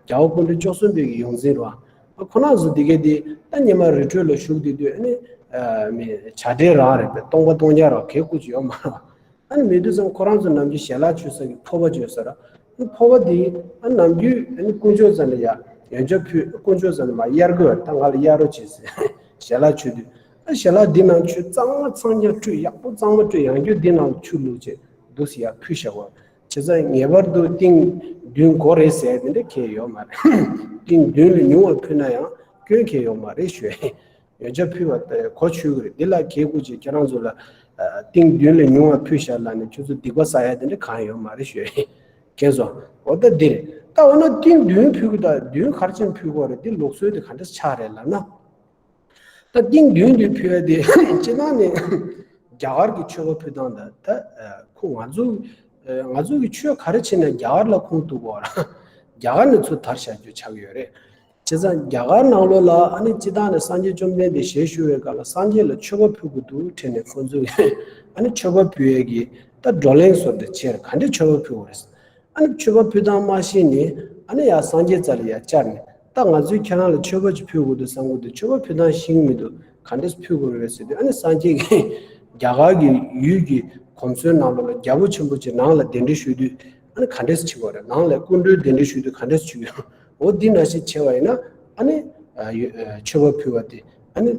རྒྱལ་བ་སྐུ་ཕྲེང་བཅུ་གསུམ་པའི་གི་ཡོངས་འཛིན་རེད་པ། ཁོ་རང་ཚོ་འདི་གས་འདི་ད་སྔོན་མ་རི་ཁྲོད་ལ་བཞུགས་བསྡད་དུས་ཨ་ནི། ཨ་མི་བྱ་བྲལ་རང་རེད་པས། སྟོང་པ་སྟོང་རྐྱང་རང་གས་བཀུར་གྱི་ཡོད་མ་རེད། ཨ་ནི་མི་དུས་ཙམ་ཁོ་རང་ཚོ་ནམ་རྒྱུན་ཞལ་ལག་མཆོད་ས་གི་ཕོར་པ་ཅིག་ཡོད་ས་རེད། ཨ་ནི་ཕོར་པ་འདི་ཨ་ནམ་རྒྱུན་ཨ་ནི་དཀོན་མཆོག་རྩ་ནས་ཡ་ཡོན་ཆབ་ཕུལ། དཀོན་མཆོག་རྩ་ནས་མར་གཡར་དགོས་པ་རེད། ད་ང་ལ་གཡར་རོགས་བྱེད་ཟེར་ཞལ་ལག་མཆོད་དུས། ཨ་ཞལ་ལག་འདི་ནང་ཆུ་གཙང་མ་གཙང་རྐྱང་བཀྲུས། ཡག་པོ་གཙང་མ་བཀྲུས། ཡང་བསྐྱར་འདི་ནང་ཆུ་བླུགས་བྱས་འདུག་སེ་ཡར་ཕུལ་བཞག་པ། བྱས་ཙང་ངེས་པར་དུ་ཏིང་བདུན་དགོས་རེད་ཟེར་དེ་འདྲ་གང་ཡང་ཡོད་མ་རེད། ཏིང་བདུན་ལས་ཉུང་བ་ཕུལ་ན་ཡང་སྐྱོན་གང་ཡང་ཡོད་མ་རེད་ཞུ། ཡོན་ཆབ་ཕུལ་བ་དེ་གོ་ཆོད་ཀྱི་རེད། འདི་ལ་གས་བཀུར་བྱེད་ཁྱེད་རང་ཚོ་ལ་ཨ་ཏིང་བདུན་ལས་ཉུང་བ་ཕུལ་བཞག་ལབ་ནས་ཁྱོད་ཚོ་སྡིག་པ་བསགས་ཡ་དེ་འདྲ་གང་ཡང་ཡོད་མ་རེད་ཞུ། མཁྱེན་སོང་། འོ་ད་འདི་རེད། ད་འོ་ན་ཏིང་བདུན་ཕུལ་གི་ད་བདུན་ག་རེ་བྱས་ནས་ཕུལ་དགོས་རེད། འདི་ལུགས་སྲོལ་དེ་ག་འདྲས་ཆགས་རེད་ལབ་ན། ད་ཏིང་བདུན་དེ་ཕུལ་ཡ་དེ་སྤྱིར་བཏང་ནས་རྒྱ་གར་གྱི་མཆོད་པ་ཕུལ་སྟངས་དང་ད་ཁོ་ང་ཚོ་ང་ཚོ་གི་ཆོས་ག་རེ་བྱས་ན་རྒྱ་གར་ལ་ཁུངས་གཏུགས་དགོས་ར། རྒྱ་གར་ནས་ཚུར་དར་བཞག་རྒྱུ་ཆགས་ཀྱི་ཡོད་རེད། བྱས་ཙང་རྒྱ་གར་ནང་ལོགས་ལ་ཨ་ནི་སྤྱིར་བཏང་ནས་སངས་རྒྱས་བཅོམ་ལྡན་འདས་ཞལ་བཞུགས་པའི་སྐབས་ལ་སངས་རྒྱས་ལ་མཆོད་པ་ཕུལ་དགོས་འདུག་དྲན་ནས་ཁོང་ཚོས་ཨ་ནི་མཆོད་པ་ཕུལ་ཡས་ཀྱི་ད་བགྲོ་གླེང་བཟོ་འདྲ་བྱས་ག་འདྲས་མཆོད་པ་ཕུལ་བ་རེད། ཨ་ནི་མཆོད་པ་ཕུལ་སྟངས་མ་ཤེས་ནས་ཨ་ནི་ཡར་སངས་རྒྱས་རྩ་ལ་ཡར་བཅར་ནས་ད་ང་ཚོས་ཁྱེད་རང་ལ་མཆོད་པ་ཅིག་ཕུལ་དགོས་འདུག་བསམ་གྱི་འདུག་མཆོད་པ་ཕུལ་སྟངས་ཤེས་ཀྱི་མི་འདུག་ག་འདྲས་ཕུལ་དགོས་རེད་ཟེར་དུས་ཨ་ནི་སངས་རྒྱས་ཀྱིས་རྒྱ་གར་གྱི་ཡུལ་གྱི་གོམས་སྲོལ་ནང་ལོགས་ལ་རྒྱལ་པོ་ཆེན་པོ་ཅིག་ནང་ལ་གདན་འདྲེན་ཞུ་དུས་ཨ་ནི་ག་འདྲས་བྱེད་དགོས་རེད། ནང་ལ་སྐུ་མགྲོན་གདན་འདྲེན་ཞུ་དུས་ག་འདྲས་བྱེད་དགོས། འོ་འདི་འདྲ་ཞིག་བྱས་པ་ཡིན་ན་ཨ་ནི་ཨ་ཡོ་ཨ་མཆོད་པ་ཕུལ་བ་དེ་ཨ་ནི་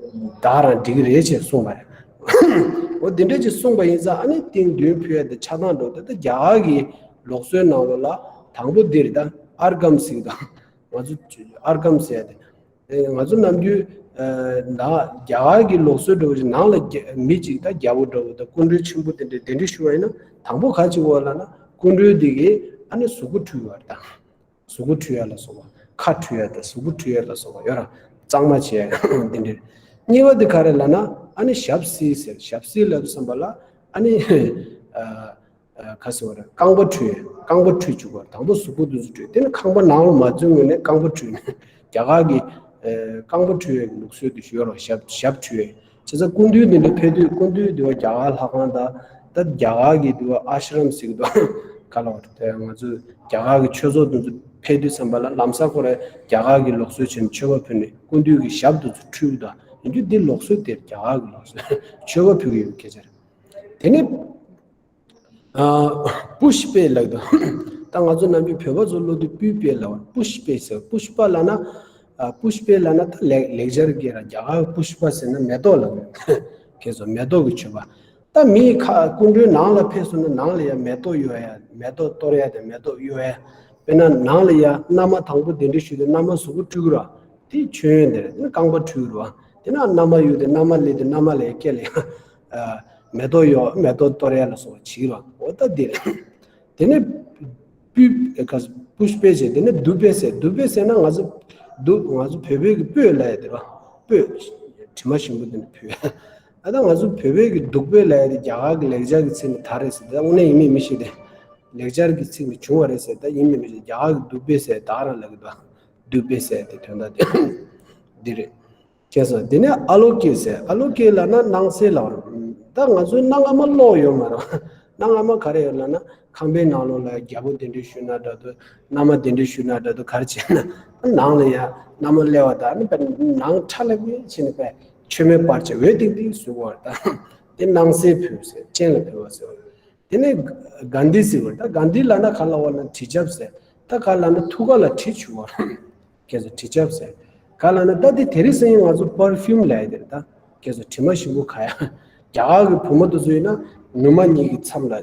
ད་རང་འགྲིག་གི་རེད་ཅེས་གསུངས་པ་རེད། འོ་འདི་འདྲས་ཅིག་གསུངས་པ་ཡིན་ཙང་ཨ་ནི་ཏིང་བདུན་ཕུལ་ཡ་དེ་ཆགས་སྟངས་འགྲོ་དེ་ད་རྒྱ་གར་གྱི་ལུགས་སྲོལ་ནང་ལོགས་ལ་དང་པོ་འདི་རེད། ད་ཨརྒྷམ་ཟེར་གི་ད། ང་ཚོ་ཨརྒྷམ་ཟེར་ཡ་དེ། ཨེ་ང་ཚོ་ནམ་རྒྱུན་ཨ་ད་རྒྱ་གར་གྱི་ལུགས་སྲོལ་འདྲ་བོ་ཞིག་ནང་ལ་རྒྱ་མི་གཅིག་ད་རྒྱལ་པོ་འདྲ་བོ་དང་སྐུ་མགྲོན་ཆེན་པོ་དེ་འདྲས་གདན་འདྲེན་ཞུ་བ་ཡིན་ན་དང་པོ་ག་ཅིག་དགོས་ལབ་ན་སྐུ་མགྲོན་དེ་གིས་ཨ་ནི་གཟུགས་པོ་བཀྲུས་པ་རེད་ད། གཟུགས་པོ་བཀྲུས་ཡ་ལ་སོགས་པ། ཁ་བཀྲུས་ཡ་དང་གཟུགས་པོ་བཀྲུས་ཡ་ལ་སོགས་པ་ཡོད་ར། གཙང་མ་བྱས་ཡ་འདི་འདྲས། གཉིས་པ་དེ་ག་རེ་ལབ་ན་ཨ་ནི་ཞབས་བསིལ་ཟེར། ཞབས་བསིལ་ལབ་དུས་ཙམ་པ་ལ་ཨ་ནི་ཨ། ཨ་ཁ་ཟེར་བ་རེད། རྐང་པ་བཀྲུས། རྐང་པ་བཀྲུས་བཅུག་པ། དང་པོ་གཟུགས་པོ་དེ་ཚོ་བཀྲུས། དེ་ནས་རྐང་པ་ནང་ལ་མ་འཛུལ་སྔོན་ནས་རྐང་པ་བཀྲུས་ནས་རྒྱ་གར་གྱི་ཨ་རྐང་པ་བཀྲུས་པའི་ལུགས་སྲོལ་དེ་ཞུ་ཡ་རོགས། ཞབས་ཞབས་བཀྲུས་པའི། བྱས་ཙང་སྐུ་མདུན་དེ་འདྲ་ཕེབས་དུས་སྐུ་མདུན་དེ་བ་རྒྱ་གར་ལྷ་ཁང་དང་ད་རྒྱ་གར་གྱི་དེ་བ་ཨ་ཤི་རམ་ཟེར་གི་འདུག་ག་ལ་བ་དེ་ང་ཚོས་རྒྱ་གར་གྱི་ཆོས་ཚོགས་དེ་ཚོ་ཕེབས་དུས་ཙམ་པ་ལ་ལམ་སང་ཁོ་རང་རྒྱ་གར་གྱི་ལུགས་སྲོལ་བྱས་ནས་མཆོད་པ་ཕུལ་ནས་སྐུ་མདུན་གྱི་ཞབས་དེ་ཚོ་བཀྲུས་དང་ཡིན་རྒྱུ་འདི་ལུགས་སྲོལ་དེ་རྒྱ་གར་གྱི་ལུགས་སྲོལ་མཆོད་པ་ཕུལ་གྱི་ཡོད་སྐད་ཆ་རེད། དེ་ནས། ཨ་པུཤ་པེ་ལབ་དང་། ད་ང་ཚོ་ནམ་རྒྱུན་བོད་པ་ཚོ་ཀློག་དུས་པུས་པེ་ལབ་པ། པུཤ་པེ་ཟེར། པུཤ་པ་ལབ་ན། ཨ་པུཤ་པེ་ལབ་ན་ད་ལེགས་ལེགས་སྦྱར་གྱི་ར། རྒྱ་གར་པུཤ་པ་ཟེར་ན་མེ་ཏོག་ལབ་ཡོད། ཁྱེད་ཚོ་མེ་ཏོག་གི་མཆོད་པ། ད་མི་ཁ་སྐུ་མགྲོན་ནང་ལ་ཕེབས་སོང་ན་ནང་ལ་ཡ་མེ་ཏོག་གཡོ་ཡ། མེ་ཏོག་གཏོར་ཡ་དང་མེ་ཏོག་གཡོ་ཡ། དཔེར་ན་ནང་ལ་ཡ་མནའ་མ་དང་པོ་གདན་འདྲེན་ཞུས་ཏེ་མནའ་མ་གཟུགས་པོ་བཀྲུས་ཀྱི་ར། དེ་མཆོད་ཡོན་དེ་རེད། དེ་ནས་རྐང་པ་བཀྲུས་ཀྱི་ར། དེ་ན་མནའ་མ་གཡུགས་ཏེ་མནའ་མ་སླེབས་ཏེ་མནའ་མ་ལ་ཡ་སྐེ་ལ་ཡ། ཨ་མེ་ཏོག་གཡོ། མེ་ཏོག་གཏོར་ཡ་ལ་སོགས་པ་བྱེད་ར། འོ་ད་འདི་རེད། དེ་ནས་པུ་ཨ་ཁ་པུཤ་པེ་བྱས། དེ་ནས་དྷཱུ་པེ་ཟེར། དྷཱུ་པེ་ཟེར་ན་ང་ཚོ་དྷཱུ་ང་ཚོ་བོད་པའི་གི་སྤོས་ལབ་ཡ་དེ་ར། སྤོས་དྲི་མ་ཞིམ་པོ་དེ་ནས་ཕུལ། ཨ་ད་ང་ཚོ་བོད་པའི་གི་བདུག་སྤོས་ལབ་ཡ་དེ་རྒྱ་གར་གི་ལེགས་སྦྱར་གི་ཚིག་ནས་དར་རེད་ཟེར། ད་དངོས་གནས་ཡིན་མིན་མི་ཤེས་ཏེ། ལེགས་སྦྱར་གི་ཚིག་ནས་བྱུང་བ་རེད་ཟེར། ད་ཡིན་མིན་མི་ཤེས། རྒྱ་གར་གི་བདུག་སྤོས་ཟེར་ད་ག་རང་ལབ་གི་འདུག་དྷཱུ་པེ་ཟེར་དེ་དོན་དག་དེ་འདི་རེད། ཁྱེད་ཚོ། དེ་ནས་ཨ་ལོ་ཀེ་ཟེར། ཨ་ལོ་ཀེ་ལབ་ན་སྣང་གསལ་ལབ་རེད། ད་ང་ཚོའི་སྣ་ལྔ་མ་གློག་ཡོད་མ་རེད། སྣ་ལྔ་མ་ག་རེ་ཡོད་ལབ་ན་ཁང་པའི་ནང་ལོགས་ལ་རྒྱལ་པོ་གདན་འདྲེན་ཞུས་ན་འདྲ་འདུག་མནའ་མ་གདན་འདྲེན་ཞུས་ན་འདྲ་འདུག་ག་རེ་བྱས་ན་ནང་ལ་ཡ་མནའ་མ་སླེབས་པ་དང་ནི་ནང་ཁྲ་ལ་བུད་བྱས་ནས་པས་མཆོད་མེ་སྤར་བྱས་འོད་ཏིང་ཏིང་བཟོ་བ་དང་། དེ་སྣང་གསལ་ཕུལ་ཟེར། སྤྱན་ལ་ཕུལ་བ་ཟེར་བ། དེ་ནས་གྷན་དྷི་ཟེར་བ། ད་གྷན་དྷི་ལབ་ན་ག་ལབ་པ་ལབ་ན་དྲི་ཆབ་ཟེར། ད་ག་ལབ་ན་ཐུགས་ཀ་ལ་དྲི་བྱུག་པ། ཁྱེད་ཚོ་དྲི་ཆབ་ཟེར། ག་ལབ་ན་ད་དེ་དེ་རིང་སང་ཉིན་ང་ཚོ་པར་ཕིའུམ་ལབ་ཡ་དེ་རེད། ད་ཁྱེད་ཚོ་དྲི་མ་ཞིམ་པོ་ཁ་ཡ། རྒྱ་གར་གི་བུ་མོ་དེ་ཚོ་ཡིན་ན་ནུ་མ་གཉིས་ཀྱི་མཚམས་ལ་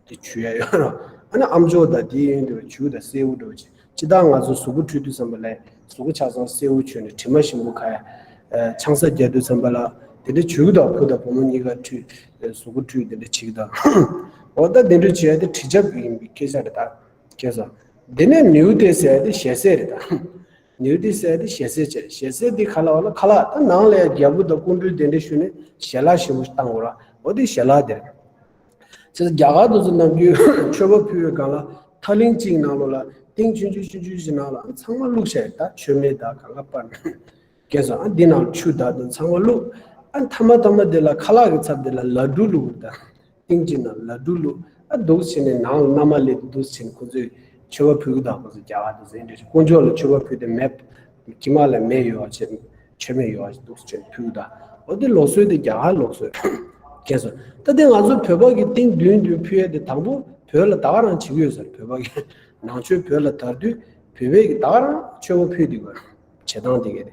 དེ་བྱུག་ཡ་ཡོད་ར། ཨ་ནི་ཨམ་ཅོག་དང་དེའི་གཡོན་དེ་བྱུག་དང་སེར་པོ་འདྲ་བོ་ཅིག་སྤྱིར་བཏང་ང་ཚོ་གཟུགས་པོ་བཀྲུས་དུས་ཙམ་པ་ལ་གཟུགས་པོ་ཆ་ཚང་སེར་པོ་བྱུགས་ནས་དྲི་མ་ཞིམ་པོ་ཁ་ཡ། ཨ་ཆང་ས་རྒྱག་དུས་ཙམ་པ་ལ་དེ་འདྲ་བྱུག་དང་། བུ་དང་བུ་མོ་གཉིས་ཀ་བཀྲུས་གཟུགས་པོ་བཀྲུས་དེ་འདྲ་བྱེད་ཀྱི་དང་། འོ་ད་དེ་འདྲ་བྱེད་ཡ་དེ་དྲི་ཆབ་ཡིན་པའི་སྐད་ཆ་རེད་ད། ཁྱེད་ཚོ། དེ་ནས་ནིའུ་ཏེ་ཟེར་ཡ་དེ་ཞལ་ཟས་རེད་ད། ནིའུ་ཏེ་ཟེར་ཡ་དེ་ཞལ་ཟས་བྱས། ཞལ་ཟས་དེ་ག་ལབ་པ་ལབ་ན་ཁ་ལག་ད་ནང་ལ་ཡ་རྒྱལ་པོ་དང་སྐུ་མགྲོན་གདན་འདྲེན་ཞུས་ནས་ཞལ་ལག་ཞིམ་པོ་བཏང་དགོས་ར། འོ་དེ་ཞལ་ལག་དེ་རེད། ཅེས་རྒྱ་གར་དུ་ཚོ་ནམ་རྒྱུན་མཆོད་པ་ཕུལ་བའི་སྒང་ལ་ཐག་ལིང་གཅིག་ནང་ལོགས་ལ་ཏིང་ཆུང་ཆུང་ཆུང་ཆུང་ཞིག་ནང་ལ་ཚང་མ་བླུགས་བྱས། ད་མཆོད་མེ་དང་གང་ག་སྤར་ནས། སྐལ་བཟང་ཨ་འདི་ནང་ཆུ་དང་དུ་ཚང་མ་བླུགས། ཨ་མཐའ་མ་མཐའ་མ་དེ་ལ་ཁ་ལག་གི་ཚབ་དེ་ལ་ལ་ཌུ་བླུགས་པ་དང་། ཏིང་གཅིག་ནང་ལ་ཌུ་བླུགས། ཨ་འདུག་བྱས་ནས་ནང་ལ་མནའ་མ་ལེན་འདུག་བྱས་ནས་ཁོ་ཚོས་མཆོད་པ་ཕུལ་གི་འདུག་ཁོ་ཚོ་རྒྱ་གར་དུ་ཟིན་འདྲ་ཞིག་དཀོན་མཆོག་ལ་མཆོད་པ་ཕུལ་ཏེ་མེ་གི་མ་ལ་མེ་ཡོད་བྱས། མཆོད་མེ་ཡོད་བྱས་འདུག་བྱས་ཕུལ་གི་འདུག་འོ་དེ་ལུགས་སྲོལ་དེ་རྒྱ་གར་ལུགས་སྲོལ་སྐལ་བཟང་། ད་དེ་ང་ཚོ་བོད་པ་གི་ཏིང་བདུན་བདུན་ཕུལ་ཡས་དེ་དང་པོ་བོད་ལ་ད་ག་རང་བྱེད་ཀྱི་ཡོད་ས་རེད། བོད་པ་གི་ནང་ཆོས་བོད་ལ་དར་དུས་བོད་པས་གི་ད་ག་རང་མཆོད་པ་ཕུལ་བསྡད་ཀྱི་ཡོད་རེད། བྱེད་སྟངས་དེ་ག་རེད།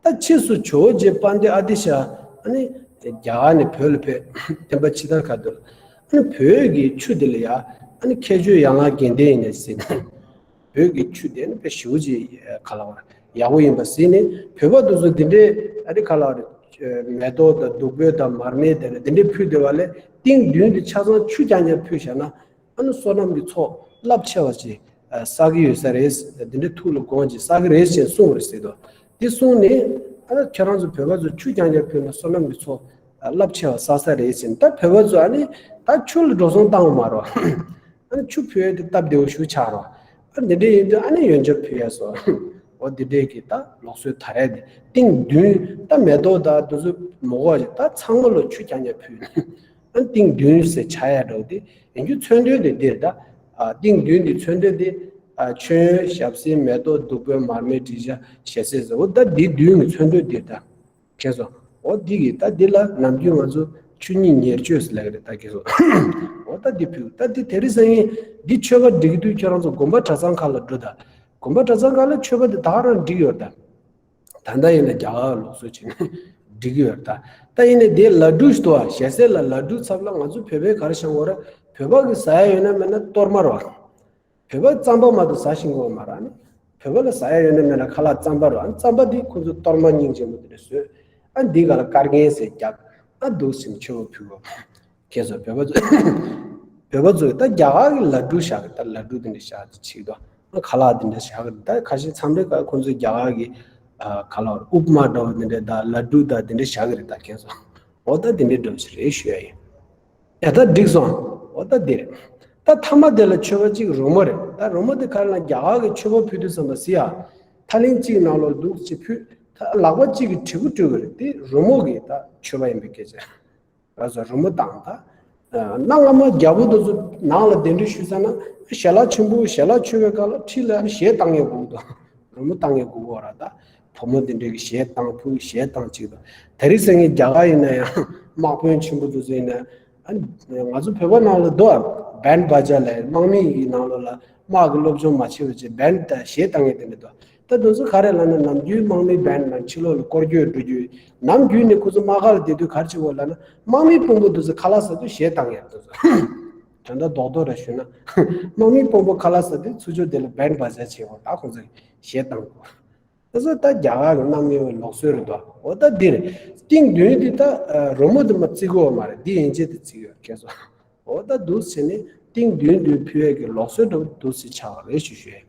ད་ཕྱིས་སུ་ཇོ་བོ་རྗེ་དཔལ་ལྡན་ཨ་ཏི་ཤ་ཨ་ནི་རྒྱ་གར་ནས་བོད་ལ་ཕེབས། ཐེམ་པ་ཕྱི་དར་ཁ་ཐུག་ལ་ཨ་ནི་བོད་ཀྱི་ཆུ་དེ་ལ་ཡ་ཨ་ནི་ཁྱད་ཆོས་ཡན་ལག་བརྒྱད་ལྡན་ཡིན་ནས་ཟེར་ནས། བོད་ཀྱི་ཆུ་དེ་ནི་དཔེ་ཞེ་པོ་ཅིག་ག་ལ་བར་ཡག་པོ་ཡིན་པ་ཟེར་ནས། བོད་པ་དེ་ཚོ་འདི་འདྲའི་ཨ་ནི་ག་ལ་བར་མེ་ཏོག་དང་བདུག་སྤོས་དང་མར་མེ་དེ་འདྲ་འདི་འདྲའི་ཕུལ་བསྡད་པ་ལས་ཏིང་བདུན་དེ་ཆ་ཚང་ཆུ་རྐྱང་རྐྱང་ཕུལ་བཞག་ན། ཨ་ནི་བསོད་ནམས་ཀྱི་ཚོགས་རླབས་ཆེ་བ་ཅིག་ཨ་བསགས་ཀྱི་ཡོད་ས་རེད། འདི་འདྲའི་ཐུགས་ལ་དགོངས་ཅིག་བསགས་ཀྱི་རེད་ཅེས་གསུངས་པ་རེད་ཟེར་དོ། འདི་གསུངས་ནས་ཨ་ནི་ཁྱེད་རང་ཚོ་བོད་པ་ཚོ་ཆུ་རྐྱང་རྐྱང་ཕུལ་ན་བསོད་ནམས་ཀྱི་ཚོགས་ཨ་རླབས་ཆེ་བ་བསགས་ས་རེད་ཟེར་ནས། ད་བོད་པ་ཚོ་ཨ་ནི་ད་ཆུ་ལ་འགྲོ་སོང་བཏང་བ་མ་རོ། ཨ་ནི་ཆུ་ཕུལ་ཡས་དེ་སྟབས་བདེ་བོ་ཞིག་ཆགས་རོ། ཨ་འདི་འདྲ་ཡིན་དུས་ཨ་ནི་ཡོན་ཆབ་ཕུལ་ཡས་སོ། འོ་འདི་འདྲས་ཀྱི་ད་ལུགས་སྲོལ་དར་ཡས་དེ། ཏིང་བདུན་ད་མེ་ཏོག་ད་དེ་ཚོ་མི་དགོས་ཅིག་ད་ཚང་མ་ལ་ཆུ་རྐྱང་རྐྱང་ཕུལ། ཨ་ཏིང་བདུན་ཟེར་བྱ་ཡ་འདྲ་བོ་དེ་ཡིན་རྒྱུ་མཚོན་དོན་དེ་འདིར་ད། ཨ་ཏིང་བདུན་དེ་མཚོན་དོན་དེ། ཨ་མཆོད་ཡོན་ཞབས་བསིལ་མེ་ཏོག་བདུག་སྤོས་མར་མེ་དྲི་ཞགས་ཞལ་ཟས་ཟེར། འོ་ད་འདི་བདུན་གྱི་མཚོན་དོན་འདིར་ད། ཁྱེད་ཚོ། འོ་འདི་གི་ད་འདི་ལ་ནམ་རྒྱུན་ང་ཚོ་ཆུ་གཉིས་ཉེར་སྤྱོད་ཟེར་ལབ་ཀྱི་རེད་ད་ཁྱེད་ཚོ། འོ་ད་འདི་ཕུལ། ད་འདི་དེ་རིང་སང་ཉིན་འདི་མཆོད་པ་སྒྲིག་དུས་ཁྱེད་རང་ཚོ་དགོན་པ་གྲྭ་ཚང་ཁག་ལ་འགྲོ་ད། དགོན་པ་གྲྭ་ཚང་ཁག་ལ་མཆོད་པ་འདི་ད་ག་རང་སྒྲིག་ཡོད་ད། ད་ལྟ་ཡིན་ན་རྒྱ་གར་ལུགས་སྲོལ་བྱས་ནས་སྒྲིག་གི་ཡོད་ད། ད་ཡིན་ནའི་དེ་ལ་ཌུ་ཞིག་འདུག་ཨ། ཞལ་ཟས་ལ་ལ་ཌུ་ཚབ་ལ་ང་ཚོ་བོད་པའི་ག་རེ་བཤད་དགོས་རེད། བོད་པ་གི་ཟ་ཡ་ཡོད་ན་མེད་ན་གཏོར་མ་རེད་བ། བོད་པ་རྩམ་པ་མ་གཏོགས་ཟ་ཤེས་ཀྱི་ཡོད་མ་རེད། ཨ་ནི་བོད་པ་ལ་ཟ་ཡ་ཡོད་ན་མེད་ན་ཁ་ལག་རྩམ་པ་རེད། ཨ་ནི་རྩམ་པ་འདི་ཁོ་ཚོ་གཏོར་མ་སྙིང་རྗེ་མོ་དེ་འདྲ་བཟོས། ཨ་འདི་ག་ལ་དཀར་རྒྱན་ཟེར་རྒྱག་ཨ་འདུག་སེ་མཆོད་པ་ཕུལ་བ། ཁྱེད་ཚོ་བོད་པ་ཚོ། བོད་པ་ཚོ་ད་རྒྱ་གར་གི་ལ་ཌུ་བཞག་གི། ད་ལ་ཌུ་དེ་འདྲ་བཞག་ཅིག་ཅིག་དང་ཁ་ལག་དེ་འདྲ་བཞག་གི། ད་ཁ་ཤས་མཚམས་རེ་ཁོ་ཚོས་རྒྱ་གར་གི་ཁ་ལག་ཨུབ་མ་འདྲ་བོ་དེ་འདྲ་དང་ལ་ཌུ་དང་དེ་འདྲ་བཞག་གི་རེད། ད་ཁྱེད་ཚོ་འོ་ད་དེ་འདྲ་འདྲ་བོ་ཞིག་རེད་ཞུ་ཡ་ཡིན། ཡ་ད་འགྲིག་སོང་། འོ་ད་འདི་རེད། ད་མཐའ་མ་དེ་ལ་མཆོད་པ་གཅིག་རོལ་མོ་རེད། ད་རོལ་མོ་དེ་ག་རེ་ལབ་ན་རྒྱ་གར་གི་མཆོད་པ་ཕུལ་དུས་ཙམ་པ་ཟེར་ཡ། ཐག་ལིང་གཅིག་ནང་ལོགས་འདུག་སེ་ཕུལ། ད་ལག་པ་གཅིག་གིས་དྲིལ་བུ་དཀྲོལ་གི་རེད། དེ་རོལ་མོ་གི་ད་མཆོད་པ་ཡིན་པའི་སྐད་ཆ་རེད། རོལ་མོ་བཏང་ད། གནའ་སྔ་མོ་རྒྱལ་པོ་དེ་ཚོ་ནང་ལ་གདན་འདྲེན་ཞུས་ཚར་ན་ཞལ་ལག་ཆེན་པོ་ཞལ་ལག་མཆོད་པའི་སྐབས་ལ་འཁྲིས་ལ་གཞས་བཏང་ཡས་དགོས་འདུག་རོལ་མོ་བཏང་ཡས་དགོས་ཀྱི་ཡོད་རེད། ད་བུ་མོ་དེ་འདྲས་ཀྱིས་གཞས་བཏང་། ཕྲུ་གུ་གཞས་བཏང་ཅིག་དང་། དེ་རིང་སང་ཉིན་རྒྱ་གར་ཡིན་ན་ཡང་དམག་དཔོན་ཆེན་པོ་དེ་ཚོ་ཡིན་ན། ཨ་ནི་ང་ཚོ་བོད་པ་ནང་ལ་འདུག་ཨ། བེན་བྷ་ཇ་ལབ་དམག་མི་ཡི་ནང་ལོགས་ལ་དམག་གི་སློབ་སྦྱོང་མ་བྱས་པ་བྱས་བེན་དང་གཞས་བཏང་ཡས་དེ་འདྲ་འདུག་ད་དེ་ཚོ་ག་རེ་ལབ་ན་ནམ་རྒྱུན་དམག་མི་བེན་ནང་ཕྱི་ལོགས་ལ་སྐོར་སྐྱོད་འགྲོ་རྒྱུ། ནམ་རྒྱུན་ནས་ཁོ་ཚོ་དམག་སྒར་ལ་བསྡད་དུས་ག་རེ་བྱེད་དགོས་ལབ་ན་དམག་མི་དཔོན་པོ་དེ་ཚོ་ཁ་ལག་ཟ་དུས་གཞས་བཏང་ཡས་དེ་ཚོ། དོན་དག་རྡོག་རྡོག་རེ་ཞུས་ན། དམག་མི་དཔོན་པོ་ཁ་ལག་ཟ་དུས་ཚུར་ཕྱོགས་དེ་ལ་བེན་བྷ་ཇ་བྱེད་དགོས། ད་ཁོ་ཚོས་གཞས་བཏང་དགོས། ད་ཚོ་ད་རྒྱ་གར་གྱི་གནའ་མི་ཡི་ལུགས་སྲོལ་རེད་དོ། འོ་ད་འདིར་ཏིང་བདུན་འདི་ད་རོལ་མོ་འདི་མ་བརྩི་གི་ཡོད་མ་རེད། འདི་ཡན་ཆད་དེ་བརྩི་གི་ཡོད་ཁྱེད་ཚོ། འོ་ད་འདུག་སེ་བྱས་ནས་ཏིང་བདུན་བདུན་ཕུལ་ཡས་ཀྱི་ལུགས་སྲོལ་འདྲ་བོ་འདུག་སེ་ཆགས་པ་རེད་ཞུ་ཞུ་ཡས།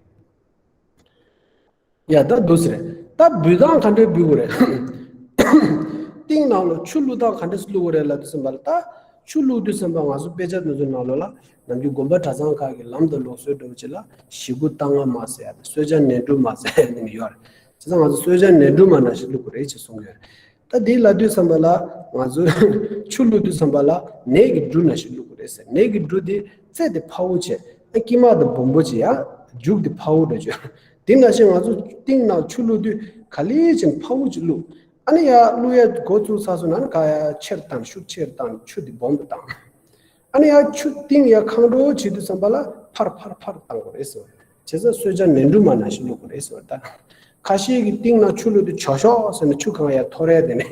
ཡ་ད་འདུག་སེ་རེད། ད་འབུལ་སྟངས་ག་འདྲས་འབུལ་དགོས་རེད། ཏིང་ནང་ལ་ཆུ་བླུགས་སྟངས་ག་འདྲས་སེ་བླུགས་དགོས་རེད་ལབ་དུས་ཙམ་པ་ལ། ད་ཆུ་བླུགས་དུས་ཙམ་པ་ང་ཚོ་དཔེ་ཆ་དེ་ཚོའི་ནང་ལོགས་ལ་ནམ་རྒྱུན་དགོན་པ་གྲྭ་ཚང་ཁག་གི་ལམ་དང་ལུགས་སྲོལ་འདྲ་བོ་ཅིག་ལ་ཞེ་དགུ་རྟ་རྔ་མ་ཟེར་ཡ་དང་གསོལ་ཇ་ནས་འབྲུ་མ་ཟེར་ཡ་དེ་འདྲ་ཡོད་རེད། བྱས་ཙང་ང་ཚོ་གསོལ་ཇ་ནས་འབྲུ་མ་ནང་བཞིན་བླུགས་དགོས་རེད་ཅེས་གསུང་གི་ཡོད་རེད། ད་དེ་ལབ་དུས་ཙམ་པ་ལ་ང་ཚོས་ཆུ་བླུགས་དུས་ཙམ་པ་ལ་ནས་ཀྱི་འབྲུ་ནང་བཞིན་བླུགས་དགོས་རེད་ཟེར། ནས་ཀྱི་འབྲུ་དེ་རྩེ་དེ་འཕར་བོ་བྱས། ཨ་དཀྱིལ་མ་དེ་སྦོམ་པོ་བྱས། ཡ་མཇུག་དེ་འཕར་བོ་འདྲ་བྱས། དེ་ནང་བཞིན་ང་ཚོ་ཏིང་ནང་ཆུ་བླུགས་དུས་ག་ལེ་བྱས་ནས་འཕར་བོ་ཅིག་བླུགས། ཨ་ནི་ཡ་བླུགས་ཡ་འགོ་བཙུགས་ཚར་སོང་ན་ནི་ག་ཡ་ཆེར་བཏང་། ཤུགས་ཆེར་བཏང་། ཆུ་དེ་སྦོམ་དུ་བཏང་། ཨ་ནི་ཡ་ཆུ་ཏིང་ཡ་ཁེངས་འགྲོ་བྱེད་དུས་ཙམ་པ་ལ་ཕར་ཕར་ཕར་བཏང་དགོས་རེད་ཟེར། བྱས་ཙང་གསོལ་ཇ་ནས་འབྲུ་མ་ནང་བཞིན་བླུགས་དགོས་རེད་ཟེར་བ་ད། ཁ་ཤས་ཀྱིས་ཏིང་ནང་ཆུ་བླུགས་དུས་ཆོག་ཤོག་ཟེར་ནས་ཆུ་གང་ཡར་འཐོར་ཡ་དེ་ནས་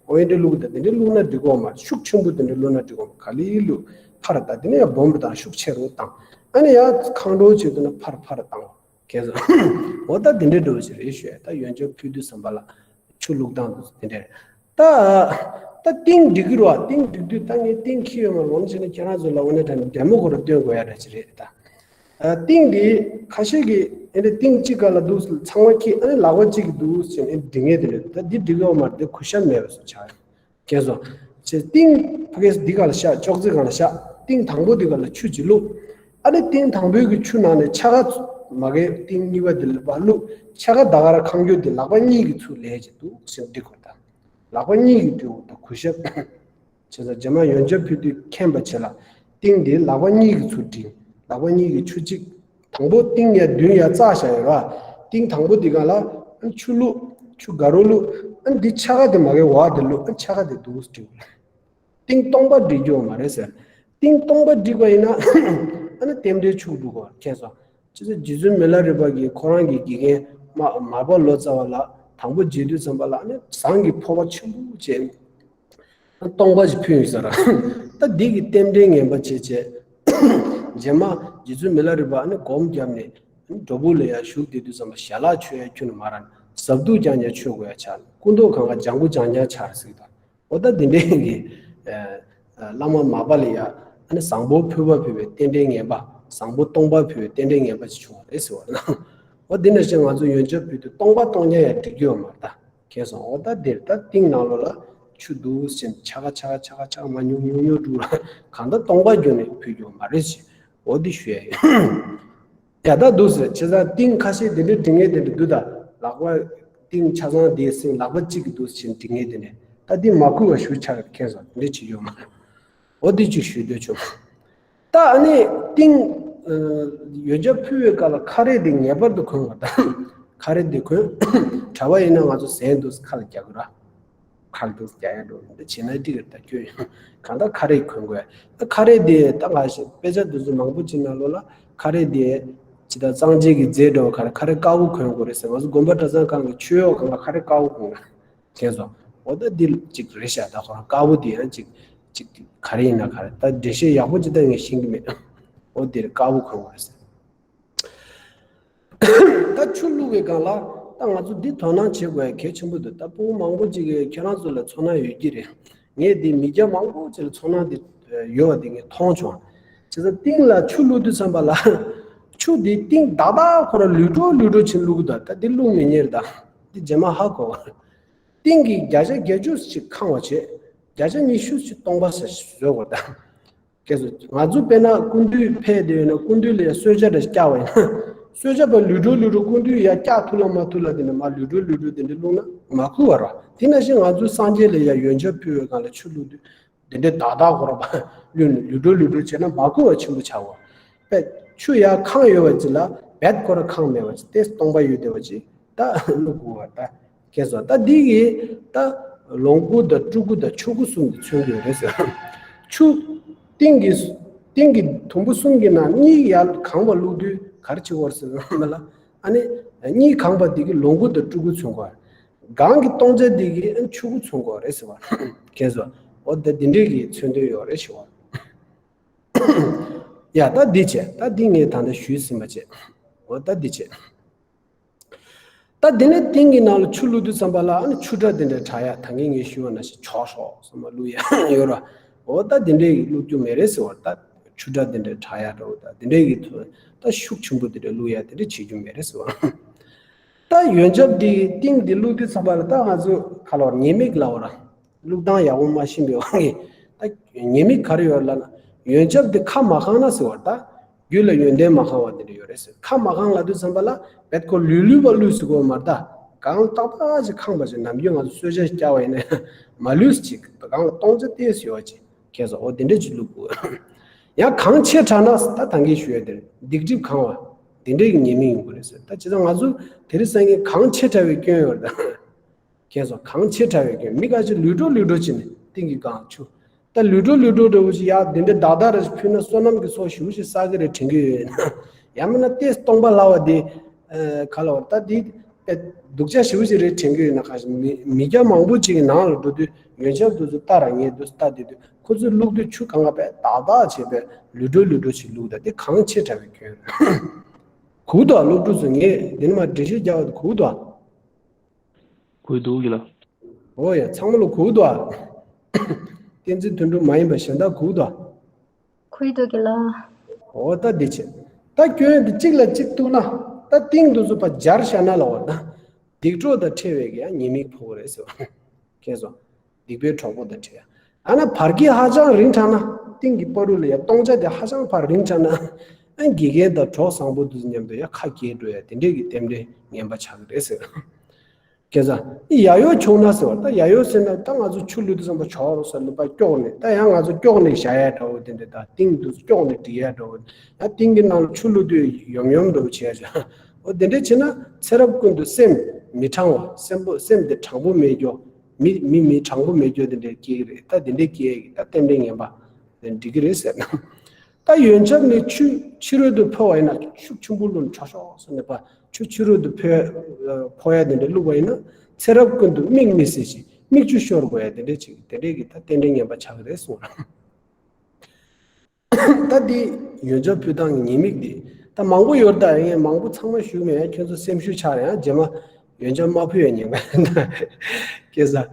འོ་ཡ་འདྲ་བླུགས་ད། དེ་འདྲ་བླུགས་ན་འགྲིག་གོ་མ། ཤུགས་ཆེན་པོ་དེ་འདྲ་བླུགས་ན་འགྲིག་གོ་མ། ག་ལེ་བླུགས། ཕར་ད་དེ་ནས་ཡར་སྦོམ་རུ་བཏང་། ཤུགས་ཆེ་རུ་བཏང་། ཨ་ནི་ཡར་ཁེངས་འགྲོ་བྱེད་དུས་ན་ཕར་ཕར་བཏང་། ཁྱེད་ཚོ། འོ་ད་དེ་འདྲའི་འགྲོ་བ་ཞིག་རེད་ཞུ་ཡ། ད་ཡོན་ཆབ་ཕུལ་དུས་ཙམ་པ་ལ་ཆུ་བླུགས་སྟངས་དེ་འདྲ་རེད། ད་ད་ཏིང་སྒྲིག་གི་རེད་བ། ཏིང་སྒྲིག་དུས་ད་ངས་ཏིང་ཁྱེར་ཡོད་མ་རེད། འོ་ན་བྱས་ན་ཁྱེད་རང་ཚོ་ལ་འོ་ན་ད་ནི་ཌེ་མོ་ཁོ་རང་སྟོན་དགོས་ཡ་འདྲ་ཞིག་རེད། ད་ཏིང་འདི་ཁ་ཤས་ཀྱིས་ཨེ་འདྲ་ཏིང་གཅིག་སྒང་ལ་འདུག་ཚང་མ་ཁྱེར། ཨ་ནི་ལག་པ་གཅིག་གིས་འདུག་ཟེར་ནས་སྒྲིག་མཁན་དེ་རེད། ད་འདི་སྒྲིག་ཡོད་མ་རེད། འདི་གུས་ཞབས་མེད་པ་བཟོ་ཆགས་རེད། ཁྱེད་ཚོ། ཅེས་ཏིང་ཕ་གིས་འདི་སྒང་ལ་བཞག་ཅོག་ཙེ་སྒང་ལ་བཞག་ཏིང་དང་པོ་དེ་ག་ལ་ཆུ་ཅིག་བླུགས། ཨ་ནི་ཏིང་དང་པོའི་གི་ཆུ་ནང་ནས་ཆ་ག་མ་གི་ཏིང་གཉིས་པ་དེ་ལ་ཕར་བླུགས། ཆ་ག་ད་ག་ར་ཁང་རྒྱུ་དེ་ལག་པ་གཉིས་ཀྱི་ཚུར་ལས་ཅིག་འདུག་ཟེར་འདི་གོ་ད། ལག་པ་གཉིས་ཀྱི་དུས་འོག་ད་གུས་ཞབས། བྱས་ཙང་རྗེས་མ་ཡོན་ཆབ་ཕུལ་དུས་མཁྱེན་པ་བྱེད་ལ། ཏིང་དེ་ལག་པ་གཉིས་ཀྱི་ཚུར་བྲིས། ལག་པ་གཉིས་ཀྱི་ཆུ་གཅིག་དང་པོ་ཏིང་ཡ་བདུན་ཡ་བཙགས་བཞག་ཡོད་ར། ཏིང་དང་པོ་འདི་ག་ལ་ཨ་ཆུ་བླུགས། ཆུ་དགའ་རོ་བླུགས། ཨ་འདི་ཆ་ག་དེ་མ་གི་འོག་དེ་བླུགས། ཨ་ཆ་ག་དེ་འདུག་སེ་བྲིས། ཏིང་སྟོང་པ་བྲི་རྒྱུ་མ་རེད་ཟེར། ཏིང་སྟོང་པ་བྲིས་པ་ཡིན་ན་ཨ་ནི་རྟེན་འབྲེལ་འཆུག་འགྲོ་གི་མཁྱེན་སོང་། ཅི་ཟེར་རྗེ་བཙུན་མི་ལ་རས་པ་གིས་ཁོ་རང་གི་དགེ་རྒན་མ་མར་པ་ལོ་ཙཱ་བ་ལ་དང་པོ་མཇལ་དུས་ཙམ་པ་ལ་ཨ་ནི་ཟངས་ཀྱི་ཕོར་པ་ཆེན་པོ་བྱས། སྟོང་པ་ཞིག་ཕུལ་ཡོད་ས་ར། ད་འདི་གི་རྟེན་འབྲེལ་ངན་པ་བྱས་བྱས། རྗེས་མ་རྗེ་བཙུན་མི་ལ་རས་པ་ཨ་ནི་སྒོམ་བརྒྱབ་ནས་སྒྲུབ་ཕུག་ལ་ཡར་བཞུགས་བསྡད་དུས་ཙམ་པ་ཞལ་ལག་མཆོད་ཡ་ཁྱོན་ནས་མ་རག་ནས་ཟབ་ཏུ་རྐྱང་རྐྱང་མཆོད་དགོས་ཡ་ཆགས། སྐུ་མདོག་གང་ག་ལྗང་གུ་ལྗང་ལྗང་ཆགས་ཟིག་དང་། འོ་ད་འདི་འདྲའི་གི་ཨ་བླ་མ་མར་པ་ལ་ཡ་ཨ་ནི་བཟང་པོ་ཕུལ་བ་ཕུལ་བའི་རྟེན་འབྲེལ་ངན་པ། བཟང་པོ་སྟོང་པ་ཕུལ་བའི་རྟེན་འབྲེལ་ངན་པ་ཞིག་བྱུང་བ་རེད་ཟེར་བ་ན། འོ་འདི་འདྲ་ཞིག་ང་ཚོ་ཡོན་ཆབ་ཕུལ་དུས་སྟོང་པ་སྟོང་རྐྱང་ཡ་འགྲིག་གི་ཡོད་མ་རེད་ད། མཁྱེན་སོང་། འོ་ད་འདིར་ད་ཏིང་ནང་ལོགས་ལ་ཆུ་འདུག་ཟེར་ཆ་ག་ཆ་ག་ཆ་ག་ཆ་ག་མར་ཉུང་ཉུང་ཉུང་འགྲོ་ལ་གང་ལྟར་སྟོང་པ་བརྒྱུད་ནས་ཕུལ་རྒྱུ་མ་རེད་ཟེར། འོ་འདི་ཞུ་ཡ་ཡོད། ཡ་ད་འདུག་ཟེར། བྱས་ཙང་ཏིང་ཁ་ཤས་དེ་འདྲའི་འབྲི་མཁན་དེ་འདྲ་འདུག་ད། ལག་པ་ཏིང་ཆ་ཚང་དེ་སེང་ལག་པ་གཅིག་གི་འདུག་ཟེར་འབྲི་མཁན་དེ་འདྲ། ད་འདི་མ་ཁུར་བ་ཞུ་ཆ་ག་མཁྱེན་སོང་། དེ་འདྲ་བྱེད་རྒྱུ་མ་རེད། འོ་འདི་གཅིག་ཞུ་འདོད་བྱུང་། ད་ཨ་ནི་ཏིང་ཡོན་ཆབ་ཕུལ་བའི་སྐབས་ལ་ཁ་རས་འདི་ངེས་པར་དུ་གོན་དགོས་ད། ཁ་རས་འདི་གོན། གྲྭ་པ་ཡིན་ན་ང་ཚོ་གཟན་འདུག་ཁ་ལ་རྒྱག་གི་ར། ཁ་ལ་འདུག་རྒྱག་ཡ་འགྲོ་འདི་བྱེད་ན་འགྲིག་གི་རེད་ད་ཁྱོད། གང་ལྟར་ཁ་རས་གོན་དགོས། ད་ཁ་རས་འདི་ད་ང་ཞིག་དཔེ་ཆ་འདི་ཚོ་མང་པོ་ཅིག་ནང་ལོགས་ལ་ཁ་རས་འདི་ཇི་ལྟར་གཙང་བྱེད་ཀྱི་རྫས་འདྲ་བོ་ག་རེ་ཁ་རས་དཀར་པོ་གོན་དགོས་རེད་ཟེར། ང་ཚོ་དགོན་པ་གྲྭ་ཚང་ཁག་གི་ཆོས་གཡོག་གང་ག་ཁ་རས་དཀར་པོ་གོན་གི་རེད། མཁྱེན་སོང་། འོ་ད་འདི་གཅིག་རེད་ཤག་ད་ཁོ་རང་དཀར་པོ་འདི་ཡང་གཅིག་གཅིག་ག་རེ་ཡིན་ན་ག་རེ་ད་འགྲེལ་བཤད་ཡག་པོ་ཅིག་ད་ངས་ཤེས་ཀྱི་མེད། འོ་འདིར་དཀར་པོ་གོན་དགོས་རེད་ཟེར། ད་ཆུ་བླུགས་པའི་སྒང་ལ་ད་ང་ཚོ་འདི་དོ་སྣང་བྱེད་དགོས་ཡ་གལ་ཆེན་པོ་འདུག་ད་སྤུ་གུ་མང་པོ་ཅིག་གིས་ཁྱེད་རང་ཚོ་ལ་ཚོར་སྣང་ཡོད་ཀྱི་རེད། ངས་འདི་མི་སྐྱ་མང་པོ་ཅིག་ལ་ཚོར་སྣང་འདི་ཡོད་པ་འདི་ངས་མཐོང་བྱུང་། བྱས་ཙང་ཏིང་ལ་ཆུ་བླུགས་དུས་ཙམ་པ་ལ་ཆུ་འདི་ཏིང་བདག་བདག་ཁོ་རང་ལུས་འགྲོ་ལུས་འགྲོ་ཕྱིན་བླུགས་གི་འདུག་ད་འདི་བླུགས་མི་ཉན་རེད་ད། འདི་རྗེས་མ་ཧ་གོ་བ། ཏིང་གི་བརྒྱ་ཆ་བརྒྱད་ཅུ་ཞིག་ཁེངས་པ་བྱས། བརྒྱ་ཆ་ཉི་ཤུ་ཞིག་སྟོང་པ་ཟེར་བཟོས་དགོས་ད། སྐད་སོ་ང་ཚོ་དཔེར་ན་སྐུ་མདུན་ཕེབས་བསྡད་ཡོད་ན་སྐུ་མདུན་ལ་ཡ་གསོལ་ཇ་འདྲ་བཀྱག་པ་ཡིན་ན། གསོལ་ཇ་པ་ལུས་འགྲོ་ལུས་འགྲོ་སྐུ་མདུན་ཡ་བཀྱག་ཐུབ་ལ་མ་ཐུབ་ལ་དེ་ནས་མ་ལུས་འགྲོ་ལུས་འགྲོ་དེ་འདྲ་བླུགས་ན་མ་ཁུག་བ་ར། དེ་ནང་བཞིན་ང་ཚོའི་སངས་རྒྱས་ལ་ཡ་ཡོན་ཆབ་ཕུལ་བའི་སྒང་ལ་ཆུ་བླུགས་དུས་དེ་འདྲའི་བདག་བདག་ཁོ་ར་བླུགས་ནས་ལུས་འགྲོ་ལུས་འགྲོ་བྱས་ན་མ་ཁུག་བ་ཆེན་པོ་ཆགས་བ། པས་ཆུ་ཡ་ཁེངས་ཡོད་པ་ཅིག་ལ་བད་ཁོ་ར་ཁེངས་མེད་པ་ཅིག་ཏེ་སྟོང་པ་ཡོད་བསྡད་པ་ཅིག་ད་བླུགས་དགོས་བ་ད། ཁྱེད་ཚོ་ད་འདི་གི་ད་ལོངས་སྐུ་དང་སྤྲུལ་སྐུ་དང་ཆོས་སྐུ་གསུམ་གྱི་མཚོན་དགོས་རེད་ཟེར། ཆུ། ཏིང་གི་ཏིང་གི་དུམ་བུ་གསུམ་གྱི་ནང་གཉིས་ཡར་གང་བ་བླུགས་དུས་ག་རེ་བྱེད་དགོས་རེད་ཟེར་ན་ལ། ཨ་ནི་གཉིས་གང་བ་འདི་གི་ལོངས་སྐུ་དང་སྤྲུལ་སྐུ་མཚོན་དགོས། གང་གི་སྟོང་ཆ་འདི་གི་ཨ་ཆོས་སྐུ་མཚོན་དགོས་རེད་ཟེར་བ། ཁྱེད་ཚོ་འོ་ད་འདི་འདྲའི་གི་མཚོན་དོན་ཡོད་རེད་ཞུ་བ། ཡ་ད་འདི་བྱས་ད་འདི་ངས་ད་ལྟ་ཞུས་ཟིན་པ་བྱས། འོ་ད་འདི་བྱས། ད་དེ་ནས་ཏིང་གི་ནང་ལ་ཆུ་བླུགས་དུས་ཙམ་པ་ལ་ཨ་ནི་ཆུ་སྒྲ་དེ་འདྲ་གྲགས་ཡ་ད་གིན་ངས་ཞུས་པ་ནང་བཞིན་ཆོག་ཤོག་བསམ་པ་བླུགས་ཡ་ཡོད་ར། འོ་ད་དེ་འདྲའི་བླུགས་རྒྱུ་མེད་རེད་ཟེར་བ་ད་ཆུ་སྒྲ་དེ་འདྲ་གྲགས་ཡ་འདྲ་བོ་ད་དེ་འདྲའི་གི་ཐོག་ད་ཤུགས་ཆེན་པོ་དེ་འདྲ་བླུགས་ཡ་དེ་འདྲ་བྱེད་རྒྱུ་མེད་རེད་ཟེར་བ། ད་ཡོན་ཆབ་འདི་ཏིང་འདི་བླུགས་དུས་ཙམ་པ་ལ་ད་ང་ཚོ་ག་ལ་བ་ཉེས་དམིགས་ལ་འོ་ར། བླུགས་སྟངས་ཡག་པོ་མ་ཤེས་པའི་དབང་གིས་ད་ཉེས་དམིགས་ག་རེ་ཡོད་ལབ་ན་ཡོན་ཆབ་འདི་ཁ་མ་གང་ན་ཟེར་བ་ད། རྒྱུད་ལ་ཡོན་ཏན་མ་གང་བ་དེ་འདྲ་ཡོད་རེད་ཟེར། ཁ་མ་གང་ལབ་དུས་ཙམ་པ་ལ་བད་ཁོ་ལུས་ལུས་པ་ལུས་ཟེར་གོ་མ་རེད་ད། གང་ཏག་ཏག་ཅིག་ཁེངས་པ་ཅིག་ནམ་རྒྱུན་ང་ཚོ་གསོལ་ཇ་བཀྱག་པ་ཡིན་ན་མ་ལུས་ཅིག་གང་ལ་སྟོང་ཆ་ཏོག་ཙམ་ཡོད་ཅིག་ཁྱེད་ཚོ་འོ་དེ་འདྲ་ཅིག་བླུགས་དགོས། ཡང་གང་ཆེ་དྲགས་ན་ད་ད་གིན་ཞུ་ཡ་དེར་སྡིག་སྒྲིབ་གང་བ་དེ་འདྲའི་གི་ཉེས་དམིགས་ཡོང་གི་རེད་ཟེར། ད་བྱས་ཙང་ང་ཚོ་དེ་རིང་སང་ཉིན་གང་ཆེ་དྲགས་པའི་སྐྱོན་ཡོད་རེད་ད། ཁྱེད་ཚོ་གང་ཆེ་དྲགས་པའི་སྐྱོན་མི་ཁ་ཅིག་ལུས་འགྲོ་ལུས་འགྲོ་བྱས་ནས་ཏིང་གི་སྒང་ཆུ། ད་ལུས་འགྲོ་ལུས་འགྲོ་འདྲ་བོ་ཞིག་ཡག་འདི་འདྲ་བདག་བདག་རེ་ཞིག་ཕུལ་ན་བསོད་ནམས་ཀྱི་ཚོགས་ཞེ་པོ་ཞིག་བསགས་ཀྱི་རེད་དྲན་གྱི་ཡོད་ཡིན་ན། ཡང་མིན་ན་ཏོག་ཙམ་སྟོང་པ་ལྷག་པ་དེ། ཨ་ག་ལ་བར་ད་དེ་དཔེ་སྡུག་ཅག་ཞེ་པོ་ཞིག་རེད་དྲན་གྱི་ཡོད་ན། ཁ་ཞིག་མི་མི་སྐྱ་མང་པོ་ཅིག་གི་ནང་ལ་འགྲོ་དུས་ཡོན་ཆབ་དེ་ཚོ་ལྟ་ར་ངས་དེ་ཚོ་ལྟ་བསྡད་དུས་ཁོ་ཚོས་བླུགས་དུས་ཆུ་གང་ག་དཔེ་བདག་བདག་བྱས་པའི་ལུས་འགྲོ་ལུས་འགྲོ་ཞིག་བླུགས་ད་དེ་གང་ཆེ་དྲགས་པའི་སྐྱོན་རེད། གུག་དོ་སློབ་ཕྲུག་ཚོ་ངས་འདི་ནས་མར་འགྲེལ་བཤད་རྒྱག་པ་དེ་གུག་དོ། གུས་འདུག་གི་ལ། འོ་ཡ་ཚང་མ་ལ་གུས་འདུག་ཨ། བསྟན་འཛིན་དོན་གྲུབ་མ་ཡིན་པ་གཞན་དག་གུས་འདུག་ཨ། གུས་འདུག་གི་ལ། འོ་ད་འདི་བྱེད། ད་སྐྱོན་འདི་གཅིག་ལ་གཅིག་གཏུགས་ན། ད་ཏིང་འདི་ཚོ་ཕར་སྦྱར་བཞག་ན་ལ་འོ་ད། སྡིག་གྲོགས་དང་ཕྲད་པའི་གི་ཡང་ཉེས་དམིགས་ཕོག་གི་རེད་ཟེར་བ། ཁྱེད་ཚོ། སྡིག་པའི་གྲོགས་པོ་དང་ཕྲད་ཡ། ཨ་ན་བར་གྱི་ཧ་ཅང་རིང་དྲགས་ན། གཏིང་གི་བར་དུ་ལ་ཡ་སྟོང་ཆ་དེ་ཧ་ཅང་ཕར་རིང་ཆགས་ན། ཨ་དགེ་རྒན་དང་གྲོགས་བཟང་པོ་དེ་ཚོ་མཉམ་དུ་ཡ་ཁ་གྱེས་འགྲོ་ཡ་དེ་འདྲས་ཀྱི་རྟེན་འབྲེལ་ངན་པ་ཆགས་ཀྱི་རེད་ཟེར། ཁྱེད་ཚོ་ཡ་ཡོ་བྱུང་ན་ཟེར་བ། ད་ཡ་ཡོ་ཟེར་ན་ད་ང་ཚོ་ཆུ་བླུགས་དུས་ཙམ་པ་ཆོག་རོགས་ཟེར་ལུག་པ་སྐྱོག་ནས། ད་ཡང་ང་ཚོ་སྐྱོག་ནས་བཞག་ཡ་འདྲ་བོ་དེ་འདྲས། ད་གཏིང་དུ་སྐྱོག་ནས་སྒྲིག་ཡ་འདྲ་བོ། ད་གཏིང་གི་ནང་ལ་ཆུ་བླུགས་དུས་ཡོམ་ཡོམ་འདྲ་བོ་བྱས་བྱ། འོ་དེ་འདྲས་བྱས་ན་ཚེ་རབས་ཀུན་ཏུ་སེམས་མི་དྲང་བ། སེམས་པོ་སེམས་དེ་དྲང་པོ་མེད་རྒྱུ། མི་མི་མི་དྲང་པོ་མེད་རྒྱུ་དེ་འདྲས་སྐྱེ་གི་རེད། ད་དེ་འདྲས་སྐྱེ་གི་ད་རྟེན་འབྲེལ་ངན་པ་དེ་འགྲིག་གི་རེད་ཟེར་ན། ད་ཡོན་ཆབ་ནི་ཆུ་ཕྱི་རོལ་དུ་ཕོ་བ་ཡིན་ན། ཤུགས་ཆེན་པོ་བླུགས་ནས་ཆོག་ཤོག་ཟེར་ནས་པ། ཆུ་ཕྱི་རོལ་དུ་ཕོ་ཕོ་ཡ་དེ་འདྲ་བླུགས་པ་ཡིན་ན། ཚེ་རབས་ཀུན་ཏུ་མིག་མི་གསལ་ཞིང་མིག་ཆུ་ཤོར་དགོས་ཡ་དེ་འདྲ་ཅིག་དེ་འདྲས་ཀྱི་ད་རྟེན་འབྲེལ་ངན་པ་ཆགས་ཀྱི་རེད་གསུངས། ད་འདི་ཡོན་ཆབ་ཕུལ་སྟངས་ཀྱི་ཉེས་དམིགས་འདི་ད་མང་པོ་ཡོད་རེད། ད་ངས་མང་པོ་ཚང་མ་ཞུས་མེད། ཡང་ཁྱོད་ཚོ་སེམས་ཤུགས་ཆག་ཡང་རྗེས་མ་ཡོན་ཆབ་མ་ཕུལ་ཡ་ཉེན་ཁ་ཡོད་ན། ཁྱེད་ཚོ་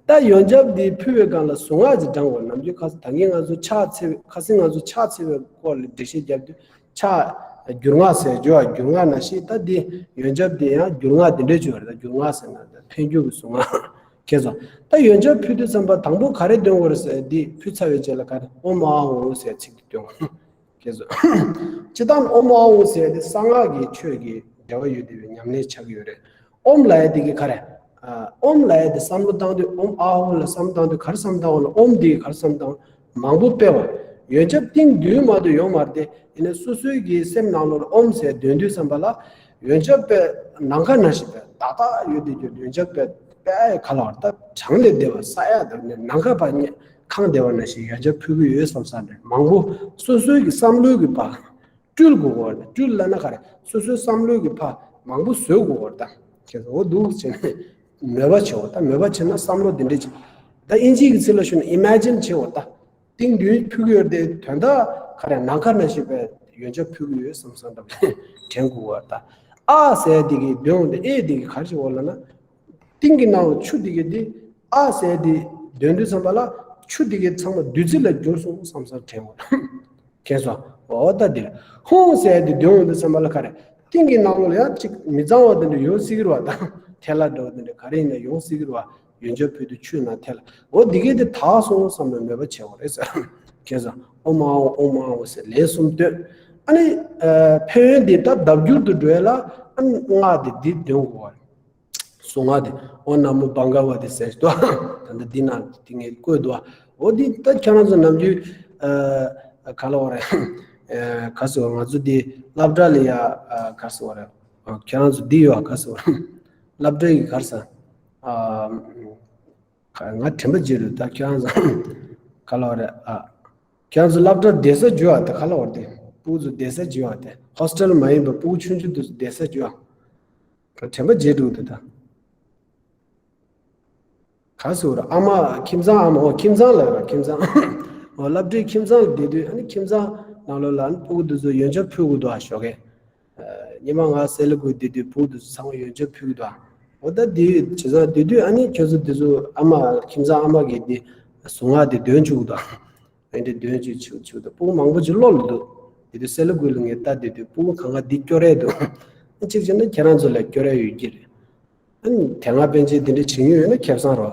ད་ཡོན་ཆབ་འདི་ཕུལ་བའི་སྒང་ལ་གཟུངས་སྔགས་ཅིག་བགྲང་དགོས། ནམ་རྒྱུན་ཁ་ད་གིན་ང་ཚོ་ཕྱག་འཚལ་བའི་ཁ་སང་ང་ཚོ་ཕྱག་འཚལ་བའི་སྐོར་ལ་འགྲེལ་བཤད་བརྒྱབ་དུས། ཕྱག་འགྱུར་སྔགས་ཟེར་བརྗོད་པ་འགྱུར་སྔགས་ནང་བཞིན། ད་འདི་ཡོན་ཆབ་འདི་ཡང་འགྱུར་སྔགས་འདི་འདྲས་བརྗོད་རེད། ད་འགྱུར་སྔགས་ཟེར་ན་ད་འཕེལ་འགྱུར་གྱི་གཟུངས་སྔགས། ཁྱེད་ཚོ་ད་ཡོན་ཆབ་ཕུལ་དུས་ཙམ་པ་དང་པོ་ག་རེ་འདོན་དགོས་རེད་ཟེར། འདི་ཕུལ་ཚར་བའི་རྗེས་ལ་ག་རེ། ཨོཾ་ཨཱཿཧཱུྃ་ཟེར་ཚིག་འདི་འདོན་དགོས། ཁྱེད་ཚོ་སྤྱིར་བཏང་ཨོཾ་ཨཱཿཧཱུྃ་ཟེར་དེ་གསང་སྔགས་ཀྱི་ཆོས་ཀྱི་འབྲེལ་བ་ཡོད་བསྡད་པའི་ཉམས་ལེན་ཆགས་ཀྱི་ཡོད་རེད། ཨོཾ་ལབ་ཡ་དེ་གི་ག་རེ། ཨ་ཨོཾ་ལབ་ཡ་དེ་བསམ་བློ་བཏང་དུས། ཨོཾ་ཨཱཿཧཱུྃ་ལ་བསམ་བློ་བཏང་དུས་ག་རེ་བསམ་བློ་བཏང་བ་ལ། ཨོཾ་དེ་གི་ག་རེ་བསམ་བློ་བཏང་བ། མང་པོ་སྤེལ་བ། ཡོན་ཆབ་ཏིང་བདུན་མ་གཏོགས་ཡོད་མ་རེད་དེ། ཡིན་ནའི་སོ་སོའི་གི་སེམས་ནང་ལོགས་ལ་ཨོཾ་ཟེར་འདོན་དུས་ཙམ་པ་ལ། ཡོན་ཆབ་དཔེ་ནམ་མཁའ་ནང་བཞིན་དཔེ་ཏག་ཏག་ཡོད་དེ། ཡོན་ཆབ་དཔེ་དཔེ་ག་ལ་བར་ད་གྲངས་ལས་འདས་པ་ས་ཡ་དང་ནི་ནམ་མཁའ་བར་ཁེངས་བསྡད་པ་ནང་བཞིན་ཡོན་ཆབ་ཕུལ་གི་ཡོད་བསམ་བསམ་རེད། མང་པོ་སོ་སོའི་གི་བསམ་བློའི་གི་བ། སྤྲུལ་དགོས་པ་རེད། སྤྲུལ་ལབ་ན་ག་རེ། སོ་སོའི་བསམ་བློའི་གི་ཕ་མང་པོ་བཟོས་དགོས་པ་རེད། ད་ཁྱེད་ཚོ་འོ་འདུག་བྱས་ནས་མོས་པ་བྱེད་འོ། ད་མོས་པ་བྱེད་ན་བསམ་བློ་འདི་འདྲས་བྱེད། ད་ཨིན་ཇིའི་གི་ཚིག་ལ་ཞུས་ན་ཨི་མེ་ཇིན་བྱེད་འོ། ད་ཏིང་བདུན་ཕུལ་གི་ཡོད་རེད་དེ། དོན་དག་ག་རེ། ནམ་མཁའ་ནང་བཞིན་པའི་ཡོན་ཆབ་ཕུལ་གི་ཡོད་བསམ་བསམ་འདྲ་པོ་དྲན་དགོས་པ་རེད། ད་ཨཱཿཟེར་འདི་གི་འདོན་འོ་དེ། ཨེ་འདི་གི་ག་རེ་བྱེད་འོ་ལབ་ན། ཏིང་གི་ནང་ལ་ཆུ་འདི་གི་འདི་ཨཱཿཟེར་འདི་འདོན་དུས་ཙམ་པ་ལ་ཆུ་འདི་གི་ཚང་མ་བདུད་རྩི་ལ་གྱུར་སོང་བསམ་བསམ་དྲན་འོ། ཁྱེད་ཚོ་འོ་ད་འདིར་ཧཱུྃཟེར་འདི་འདོན་འོང་དུས་ཙམ་པ་ལ་ག་རེ། ཏིང་གི་ནང་ལོགས་ལ་ཡང་ཅིག་མི་གཙང་བ་དེ་འདྲ་ཡོང་སྲིད་ཀྱི་རེད་བ། ད་ཐལ་བ་འདྲ་བོ་དེ་འདྲ་ག་རེ་ཡིན་ན་ཡོང་སྲིད་ཀྱི་རེད་བ། ཡོན་ཆབ་ཕུལ་དུས་ཆུ་ནང་ཐལ། འོ་འདི་གས་དེ་དག་སོང་བསམ་པའི་མོས་པ་བྱེད་དགོས་རེད་ཟེར། ཁྱེད་ཚོ་ཨོཾ་ཨཱཿཧཱུྃ་ཨོཾ་ཨཱཿཧཱུྃ་ཟེར་ལན་གསུམ་འདོན། ཨ་ནི་ཨ་ཕན་ཡོན་འདི་ད་ལྡབ་འགྱུར་དུ་འགྲོ་ཡ་ལ། ཨ་ནི་སྔགས་འདི་འདི་འདོན་དགོས་པ་རེད། གཟུངས་སྔགས་དེ། ཨོཾ་ན་མོ་བྷ་ག་ཝ་ཏེ་ཟེར་འདུག་ད་ལྟ་འདི་ནང་དེ་ངས་བཀོད་འདུག་འོ་འདི་ད་ཁྱེད་རང་ཚོ་ནམ་རྒྱུན་ཨ་ག་ལ་བ་རེད། ཨ་ག་ཟེར་བ། ང་ཚོ་འདི་སློབ་གྲྭ་ལ་ཡ་ཨ་ག་ཟེར་བ་རེད། ཨ་ཁྱེད་རང་ཚོ་འདི་ཡོད་ཨ་ག་ཟེར་བ་རེད། སློབ་གྲྭ་ཡི་ག་རེ་ཟེར། ཨ་ང་དྲན་པ་བརྗེད་འགྲོ། ད་ཁྱེད་རང་ཚོ་ག་ལ་བ་རེད། ཨ་ཁྱེད་རང་ཚོ་སློབ་གྲྭ་བསྡད་ས་བརྗོད་ཨ། ད་ག་ལ་བ་རེད། དེ་སྤུ་གུ་ཚོ་བསྡད་ས་བརྗོད་ཨ། དེ་ཧོ་སི་ཊེལ་མ་ཡིན་པ་སྤུ་གུ་ཆུང་ཆུང་དེ་ཚོ་བསྡད་ས་བརྗོད་ཨ། དྲན་པ་བརྗེད་འགྲོ་འདུག་ད། ག་ཟེར་བ་རེད། ཨ་མ་ཁྱིམ་ཚང་། ཨ་མ། འོ་ཁྱིམ་ཚང་ལ་ར། ཁྱིམ་ཚང་། འོ་སློབ་གྲྭའི་ཁྱིམ་ཚང་ལ་བསྡད་དུས། ཨ་ནི་ཁྱིམ་ཚང་ནང་ལོགས་ལ་ཨ་ནི་སྤུ་གུ་དེ་ཚོ་ཡོན་ཆབ་ཕུལ་དགོས་འདུག་ཨ། ཞོགས་ཀས་ཉི་མ་ང་སེ་ལ་ཀུ་བསྡད་དུས་སྤུ་གུ་དེ་ཚོ་ཚང་མ་ཡོན་ཆབ་ཕུལ་གི་འདུག་ཨ། འོ་ད་དེ་བྱས་ཙང་བསྡད་དུས་ཨ་ནི་ཁྱོད་ཚོ་དེ་ཚོ་ཨ་མ། ཁྱིམ་ཚང་ཨ་མ་གིས་དེ་གཟུངས་སྔགས་དེ་འདོན་བཅུག་གི་འདུག་ཨ། ཨེ་འདྲ་འདོན་བཅུག་བཅུག་བཅུག་ད་སྤུ་གུ་མང་པོ་ཅིག་བློ་ལ་འདུག་དེ་དུས་སེ་ལ་ཀུ་ལ་ངས་ལྟ་བསྡད་དུས་སྤུ་གུ་གང་ག་འདི་སྐྱོར་ཡས་འདུག་ཨ་གཅིག་བྱས་ན་ཁྱེད་རང་ཚོ་ལ་སྐྱོར་ཡས་ཡོད་ཀྱི་རེད། ཨ་ནི་དེ་སྔ་པཎ་ཆེན་དེ་འདྲ་བྱེད་མྱོང་ཡོད་ན་ཁེ་བཟང་རོ།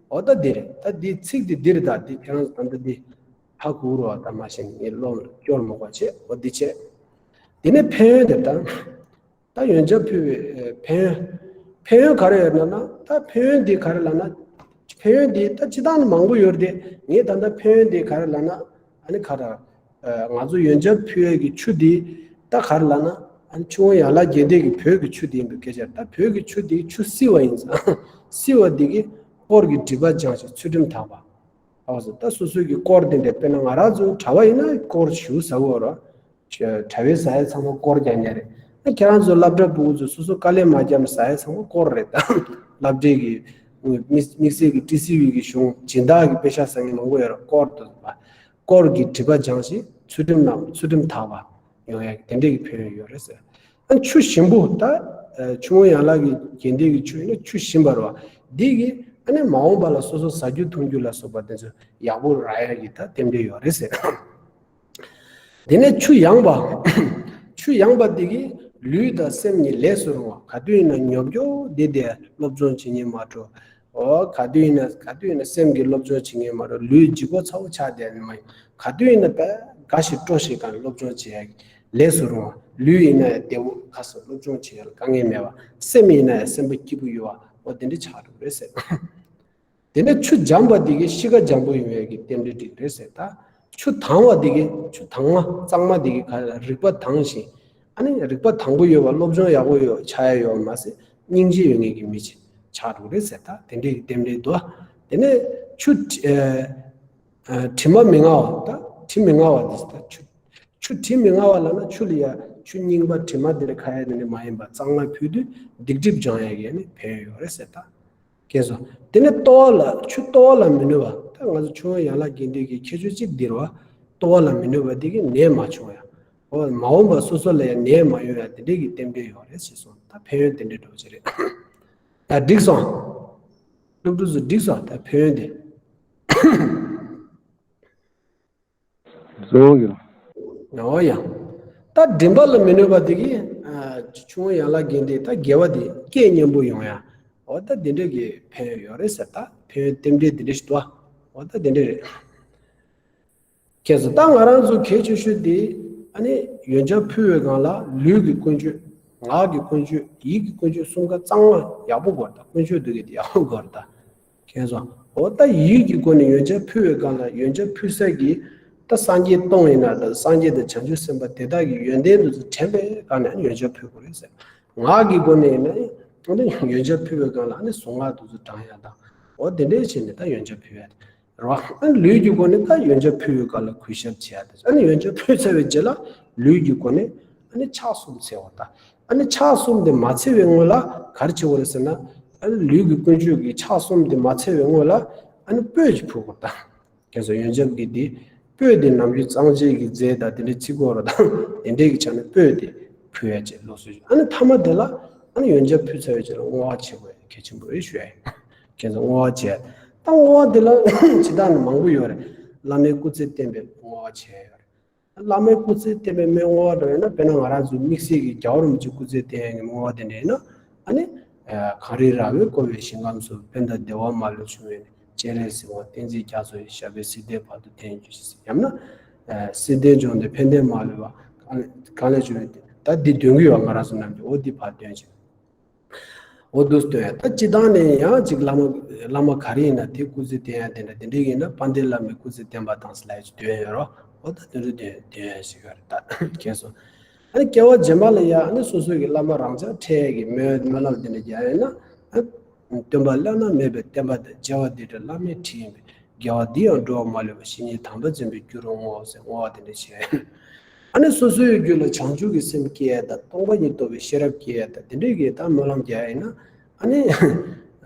འོ་ད་འདི་རེད། ད་འདི་ཚིག་འདི་འདི་རེད། ད་འདི་ཁྱེད་རང་ཚོ་ད་ལྟ་འདི་ཧ་གོ་རོ། ད་མ་ཤེས་ན་ངས་བློ་ལ་སྐྱོར་མ་དགོས་བྱས། འོ་འདི་བྱས། དེ་ནས་ཕན་ཡོན་དེ་ད། ད་ཡོན་ཆབ་ཕུལ་བའི་ཨ་ཕན་ཡོན། ཕན་ཡོན་ག་རེ་ཡོད་ན་ན། ད་ཕན་ཡོན་འདི་ག་རེ་ལབ་ན། ཕན་ཡོན་འདི་ད་སྤྱིར་བཏང་ནི་མང་པོ་ཡོད་རེད་དེ། ངས་ད་ལྟ་ཕན་ཡོན་འདི་ག་རེ་ལབ་ན། ཨ་ནི་ག་རེ། ཨ་ང་ཚོ་ཡོན་ཆབ་ཕུལ་བའི་གི་ཆུ་འདི་ད་ག་རེ་ལབ་ན། ཨ་ནི་ཆུ་དབོན་ཡན་ལག་བརྒྱད་ལྡན་གྱི་བོད་ཀྱི་ཆུ་འདི་ཡིན་པའི་སྐད་ཆ། ད་བོད་ཀྱི་ཆུ་འདི་ཆུ་བསིལ་བ་ཡིན་ཙང་། བསིལ་བ་འདི་གིས་དཀོར་གྱི་སྒྲིབ་པ་སྦྱངས་ཤིང་ཚུལ་ཁྲིམས་དག་པ། ཨོ་ཟེར། ད་སོ་སོའི་གི་དཀོར་འདི་འདྲ། དཔེར་ན་ང་རང་ཚོ་གྲྭ་པ་ཡིན་ན་དཀོར་ཞེ་པོ་ཟ་གི་ཡོད་རེད། གྲྭ་པས་ཟ་ཡ་ཚང་མ་དཀོར་རྒྱག་མཁན་རེད། ཨ་ཁྱེད་རང་ཚོ་སློབ་གྲྭ་སྤུ་གུ་ཚོ་སོ་སོ་དཀའ་ལས་མ་བརྒྱབ་ནས་ཟ་ཡ་ཚང་མ་དཀོར་རེད། ད་སློབ་གྲྭའི་གི་དམིགས་དམིགས་བསལ་གྱི་ཊི་སི་ཝི་གི་གཞུང་སྦྱིན་བདག་གི་པེ་ཤ་ཟ་མཁན་མང་པོ་ཡོད་རེད། དཀོར་དུ་བ། དཀོར་གྱི་སྒྲིབ་པ་སྦྱངས་ཤིང་ཚུལ་ཁྲིམས་རྣམས། ཚུལ་ཁྲིམས་དག་པ་ཡོང་ཡ་གི་དེ་འདྲས་ཀྱི་ཕན་ཡོན་ཡོད་རེད་ཟེར། ཨ་ཆུ་ཞིམ་པོ། ད་ཨ་ཆུ་དབོན་ཡན་ལག་གི་དགེ་འདུན་གྱི་ཆུ་ཡིན་ན་ཆུ་ཞིམ་པ་རེད་བ། འདི་གིས་ཨ་ནི་མ་འོངས་པ་ལ་སོ་སོ་ཟ་རྒྱུ་འཐུང་རྒྱུ་ལ་སོགས་པ་དེ་ཚོ་ཡག་པོ་རག་ཡ་གི་ད་རྟེན་འབྲེལ་ཡོད་རེད་ཟེར། དེ་ནས་ཆུ་ཡངས་པ། ཆུ་ཡངས་པ་འདི་གིས་ལུས་དང་སེམས་གཉིས་ལས་སུ་རུང་བ། ག་དུས་ཡིན་ན་ཉོབ་ཉོབ་བསྡད་དེ་སློབ་སྦྱོང་བྱེད་སྙིང་མ་བྲོ། ཨོ་ག་དུས་ཡིན་ན་ག་དུས་ཡིན་ན་སེམས་ཀྱི་སློབ་སྦྱོང་བྱེད་མཁན་མ་རེད། ལུས་ལྗིད་ཁོག་ཚ་བོ་ཆགས་བསྡད་ནི་མ་ཡིན། ག་དུས་ཡིན་ན་དཔེ་དགའ་ཞིང་སྤྲོ་ཞིང་གང་སློབ་སྦྱོང་བྱེད་ཡག་གི་ལས་སུ་རུང་བ། ལུས་ཡིན་ན་ཡང་བདེ་བོ་ག་སོ་སློབ་སྦྱོང་བྱེད་ཡག་ལ་དཀའ་ངལ་མེད་པ། སེམས་ཡིན་ན་ཡང་སེམས་པ་སྐྱིད་པོ་ཡོད་པ། ཨོ་དེ་འདྲ་ཆགས་འགྲོ་གི་རེད་ཟེར། དེ་ནས་ཆུ་འཇམ་པ་འདི་གིས་གཤིས་ཀ་འཇམ་པོ་ཡོང་ཡག་གི་རྟེན་འབྲེལ་འགྲིག་རེད་ཟེར་ད། ཆུ་དྭངས་པ་འདི་གིས་ཆུ་དྭངས་མ་གཙང་མ་འདི་གིས་ག་རིག་པ་དྭངས་ཤིང་། ཨ་ནི་རིག་པ་དྭངས་པོ་ཡོད་པ་སློབ་སྦྱོང་ཡག་པོ་ཡོད་ཆགས་ཡག་ཡོད་པ་མ་ཟད་སྙིང་རྗེ་ཡོད་མཁན་གྱི་མི་ཅིག་ཆགས་འགྲོ་གི་རེད་ཟེར་ད། དེ་འདྲའི་གི་རྟེན་འབྲེལ་འདུག་དེ་ནས་ཆུ་དྲི་ཨ་ཨ་དྲི་མ་མི་མངའ་བ་ད་དྲི་མི་མངའ་བ་འདི་ཟེར་ད་ཆུ། ཆུ་དྲི་མི་མངའ་བ་ལབ་ན་ཆུ་ལ་ཡ་ཆུ་རྙིང་པ་དྲི་མ་འདི་འདྲ་ཁ་ཡ་འདི་འདྲ་མ་ཡིན་པ་གཙང་མ་ཕུལ་དུས་སྡིག་སྒྲིབ་སྦྱང་ཡག་གི་ནི་ཕན་ཡོན་ཡོད་རེད་ཟེར་ད། མཁྱེན་སོང་། དེ་ནས་ལྟོ་བ་ལ་ཆུ་ལྟོ་བ་ལ་མི་གནོད་པ་ད་ང་ཚོ་ཆུ་དབོན་ཡན་ལག་དགེ་འདུན་གྱི་ཁྱད་ཆོས་གཅིག་འདིར་བ། ལྟོ་བ་ལ་མི་གནོད་པ་འདི་གིས་ནད་མ་བྱུང་ཡ། འོ་མ་འོངས་པ་སོ་སོ་ལ་ཡང་ནད་མ་ཡོང་ཡ་དེ་འདྲའི་གི་རྟེན་འབྲེལ་ཡོད་རེད་ཟེར་སོང་། ད་ཕན་ཡོན་དེ་འདྲའི་འགྲོ་གི་རེད། ད་འགྲིག་སོང་། སློབ་ཕྲུག་ཚོ་འགྲིག་སོང་ད་ཕན་ཡོན་དེ། བཟོ་ཡོང་གི་རེད། འོ་ཡ། ད་མགྲིན་པ་ལ་མི་གནོད་པ་དེ་གིས་ཨ་ཆུ་དབོན་ཡན་ལག་དགེ་འདུན་ད་དགེ་བ་དེ་སྐད་སྙན་པོ་ཡོང་ཡ། འོ་ད་དེ་འདྲ་གི་ཕན་ཡོན་ཡོད་རེད་ཟེར་ད་ཕན་ཡོན་རྟེན་འབྲེལ་དེ་འདྲ་ཞིག་འདུག་འོ་ད་དེ་འདྲ་རེད། མཁྱེན་སོང་། ད་ང་རང་ཚོ་གལ་ཆེ་ཤོས་དེ་ཨ་ནི་ཡོན་ཆབ་ཕུལ་བའི་སྒང་ལ་ལུས་ཀྱི་ཀུན་སྤྱོད། ངག་གི་ཀུན་སྤྱོད། ཡིད་ཀྱི་ཀུན་སྤྱོད་གསུམ་ཀ་གཙང་མ་ཡག་པོ་དགོས་རེད་ད། ཀུན་སྤྱོད་དེ་གི་དེ་ཡག་པོ་དགོས་རེད་ད། མཁྱེན་སོང་། འོ་ད་ཡིད་ཀྱི་སྒོ་ནས་ཡོན་ཆབ་ཕུལ་བའི་སྒང་ལ་ཡོན་ཆབ་ཕུལ་ས་གི་ད་སངས་རྒྱས་སྟོང་ཡིན་ན་ད་སངས་རྒྱས་དང་བྱང་ཆུབ་སེམས་དཔའ་དེ་དག་གི་ཡོན་ཏན་དེ་ཚོ་དྲན་པའི་སྒང་ནས་ཡོན་ཆབ་ཕུལ་དགོས་རེད་ཟེར། ངག་གི་སྒོ་ནས་ཡིན་ན་ཨ་ནི་ཡོན་ཆབ་ཕུལ་བའི་སྒང་ལ་ཨ་ནི་གཟུངས་སྔགས་དེ་ཚོ་བགྲང་ཡ་དང་། འོ་དེ་འདྲའི་བྱས་ནས་ད་ཡོན་ཆབ་ཕུལ་ཡ་རེད་བ། ཨ་ནི་ལུས་ཀྱི་སྒོ་ནས་ད་ཡོན་ཆབ་ཕུལ་བའི་སྒང་ལ་གུས་ཞབས་བྱེད་ཡ་དེ་ཚོ། ཨ་ནི་ཡོན་ཆབ་ཕུལ་ཚར་བའི་རྗེས་ལ་ལུས་ཀྱི་སྒོ་ནས་ཨ་ནི་ཕྱག་གསུམ་འཚལ་བ་དང་། ཨ་ནི་ཕྱག་གསུམ་དེ་མ་འཚལ་བའི་སྔོན་ལ་ག་རེ་བྱེད་དགོས་རེད་ཟེར་ན། ཨ་ནི་ལུས་ཀྱི་ཀུན་སྤྱོད་ཀྱི་ཕྱག་གསུམ་དེ་མ་འཚལ་བའི་སྔོན་ལ་ཨ་ནི་སྤོས་ཅིག་ཕུལ་དགོས་དང་། ཁྱེད་ཚོ་ཡོན་ཆབ་ཀྱི་དེ་སྤོས་དེ་ནམ་རྒྱུན་གཙང་བྱེད་ཀྱི་རྫས་དང་དེ་འདྲའི་ཚིག་གོ་ར་དང་དེ་འདྲའི་གི་ཆ་ནས་སྤོས་དེ་ཕུལ་ཡ་བྱས་ལོགས་སུ་ཞུ། ཨ་ནི་མཐའ་མ་དེ་ལ་ཨ་ནི་ཡོན་ཆབ་ཕུལ་ཚར་བའི་རྗེས་ལ་བསྔོ་བ་བྱེད་དགོས་ཡ་གལ་ཆེན་པོ་རེད་ཞུ་ཡ་ཡིན། ཁྱེད་ཚོ་བསྔོ་བ་བྱས། ད་བསྔོ་བ་དེ་ལ་ཇི་ལྟར་ནི་མང་པོ་ཡོད་རེད། བླ་མའི་སྐུ་ཚེ་བརྟན་པའི་བསྔོ་བ་བྱས་ཡོད་རེད། བླ་མའི་སྐུ་ཚེ་བརྟན་པའི་སྨོན་བསྔོ་བ་འདྲ་ཡིན་ན། དཔེར་ན་ང་རང་ཚོའི་དམིགས་བསལ་གྱི་རྒྱལ་བ་རིན་པོ་ཆེའི་སྐུ་ཚེ་བརྟན་ཡག་གི་བསྔོ་བ་དེ་འདྲ་ཡིན་ན། ཨ་ནི། གངས་རི་ར་བས་བསྐོར་བའི་ཞིང་ཁམས་སུ། ཕན་དང་བདེ་བ་མ་ལུས་འབྱུང་བའི་གནས། སྤྱན་རས་གཟིགས་དབང་བསྟན་འཛིན་རྒྱ་མཚོ་ཡི། ཞབས་པད་སྲིད་མཐའི་བར་དུ་བརྟན་གྱུར་ཅིག་ཟེར། ཡང་ན། སྲིད་མཐའི་འབྱུང་ལྡན་ཕན་བདེ་མ་ལུས་པ། གང་ལས་བྱུང་བའི། ད་འདི་འདོན་གྱི་ཡོད། ང་རང་ཚོ་རྣམས་ཀྱིས་འོ་འདི་ཕར་འདོན་ཅིག་འོ་འདུག་སྟོན་ཡ། ད་སྤྱི་བཏང་ནས་ཡང་ཅིག་བླ་མ་བླ་མ་ག་རེ་ཡིན་ན་དེ་སྐུ་ཚེ་བརྟན་ཡ་དེ་འདྲ། དེ་འདྲ་ཡིན་ན་དཔལ་ལྡན་བླ་མའི་སྐུ་ཚེ་བརྟན་པ་དང་ཟེར་ལབ་ཡ་ཅིག་འདོན་ཡོད་རོ། འོ་ད་དེ་འདྲ་འདོན་འདོན་ཡ་ཞིག་ཡོད་རེད་ད། མཁྱེན་སོང་། ཨ་ནི་སྐྱེ་བ་རྗེས་མ་ལ་ཡ་ཨ་ནི་སོ་སོ་གི་བླ་མ་རང་ཅག་འཕྲད་ཡ་གི་སྨོན་སྨོན་ལམ་དེ་འདྲ་རྒྱག་ཡ་ཡིན་ན། ཨ་སྟོན་པ་བླ་ན་མེད་པའི་བསྟན་པ་དང་། རྒྱལ་བ་འདི་འདྲའི་བླ་མའི་ཁྲིད་ཡིན་པས། དགེ་བ་འདི་ཡང་འགྲོ་བ་མ་ལུས་པ། བཤེས་གཉེན་དམ་པ་འཛིན་པའི་རྒྱུ་རུ་བསྔོ་ཟེར་བསྔོ་བ་དེ་འདྲ་བྱས། ཨ་ནི་སོ་སོའི་རྒྱུད་ལ་བྱང་ཆུབ་ཀྱི་སེམས་སྐྱེ་ཡ་དང་། སྟོང་པ་ཉིད་རྟོགས་པའི་ཤེས་རབ་སྐྱེ་ཡ་དང་། དེ་འདྲའི་གི་ད་སྨོན་ལམ་རྒྱག་ཡ་ཡིན་ན། ཨ་ནི་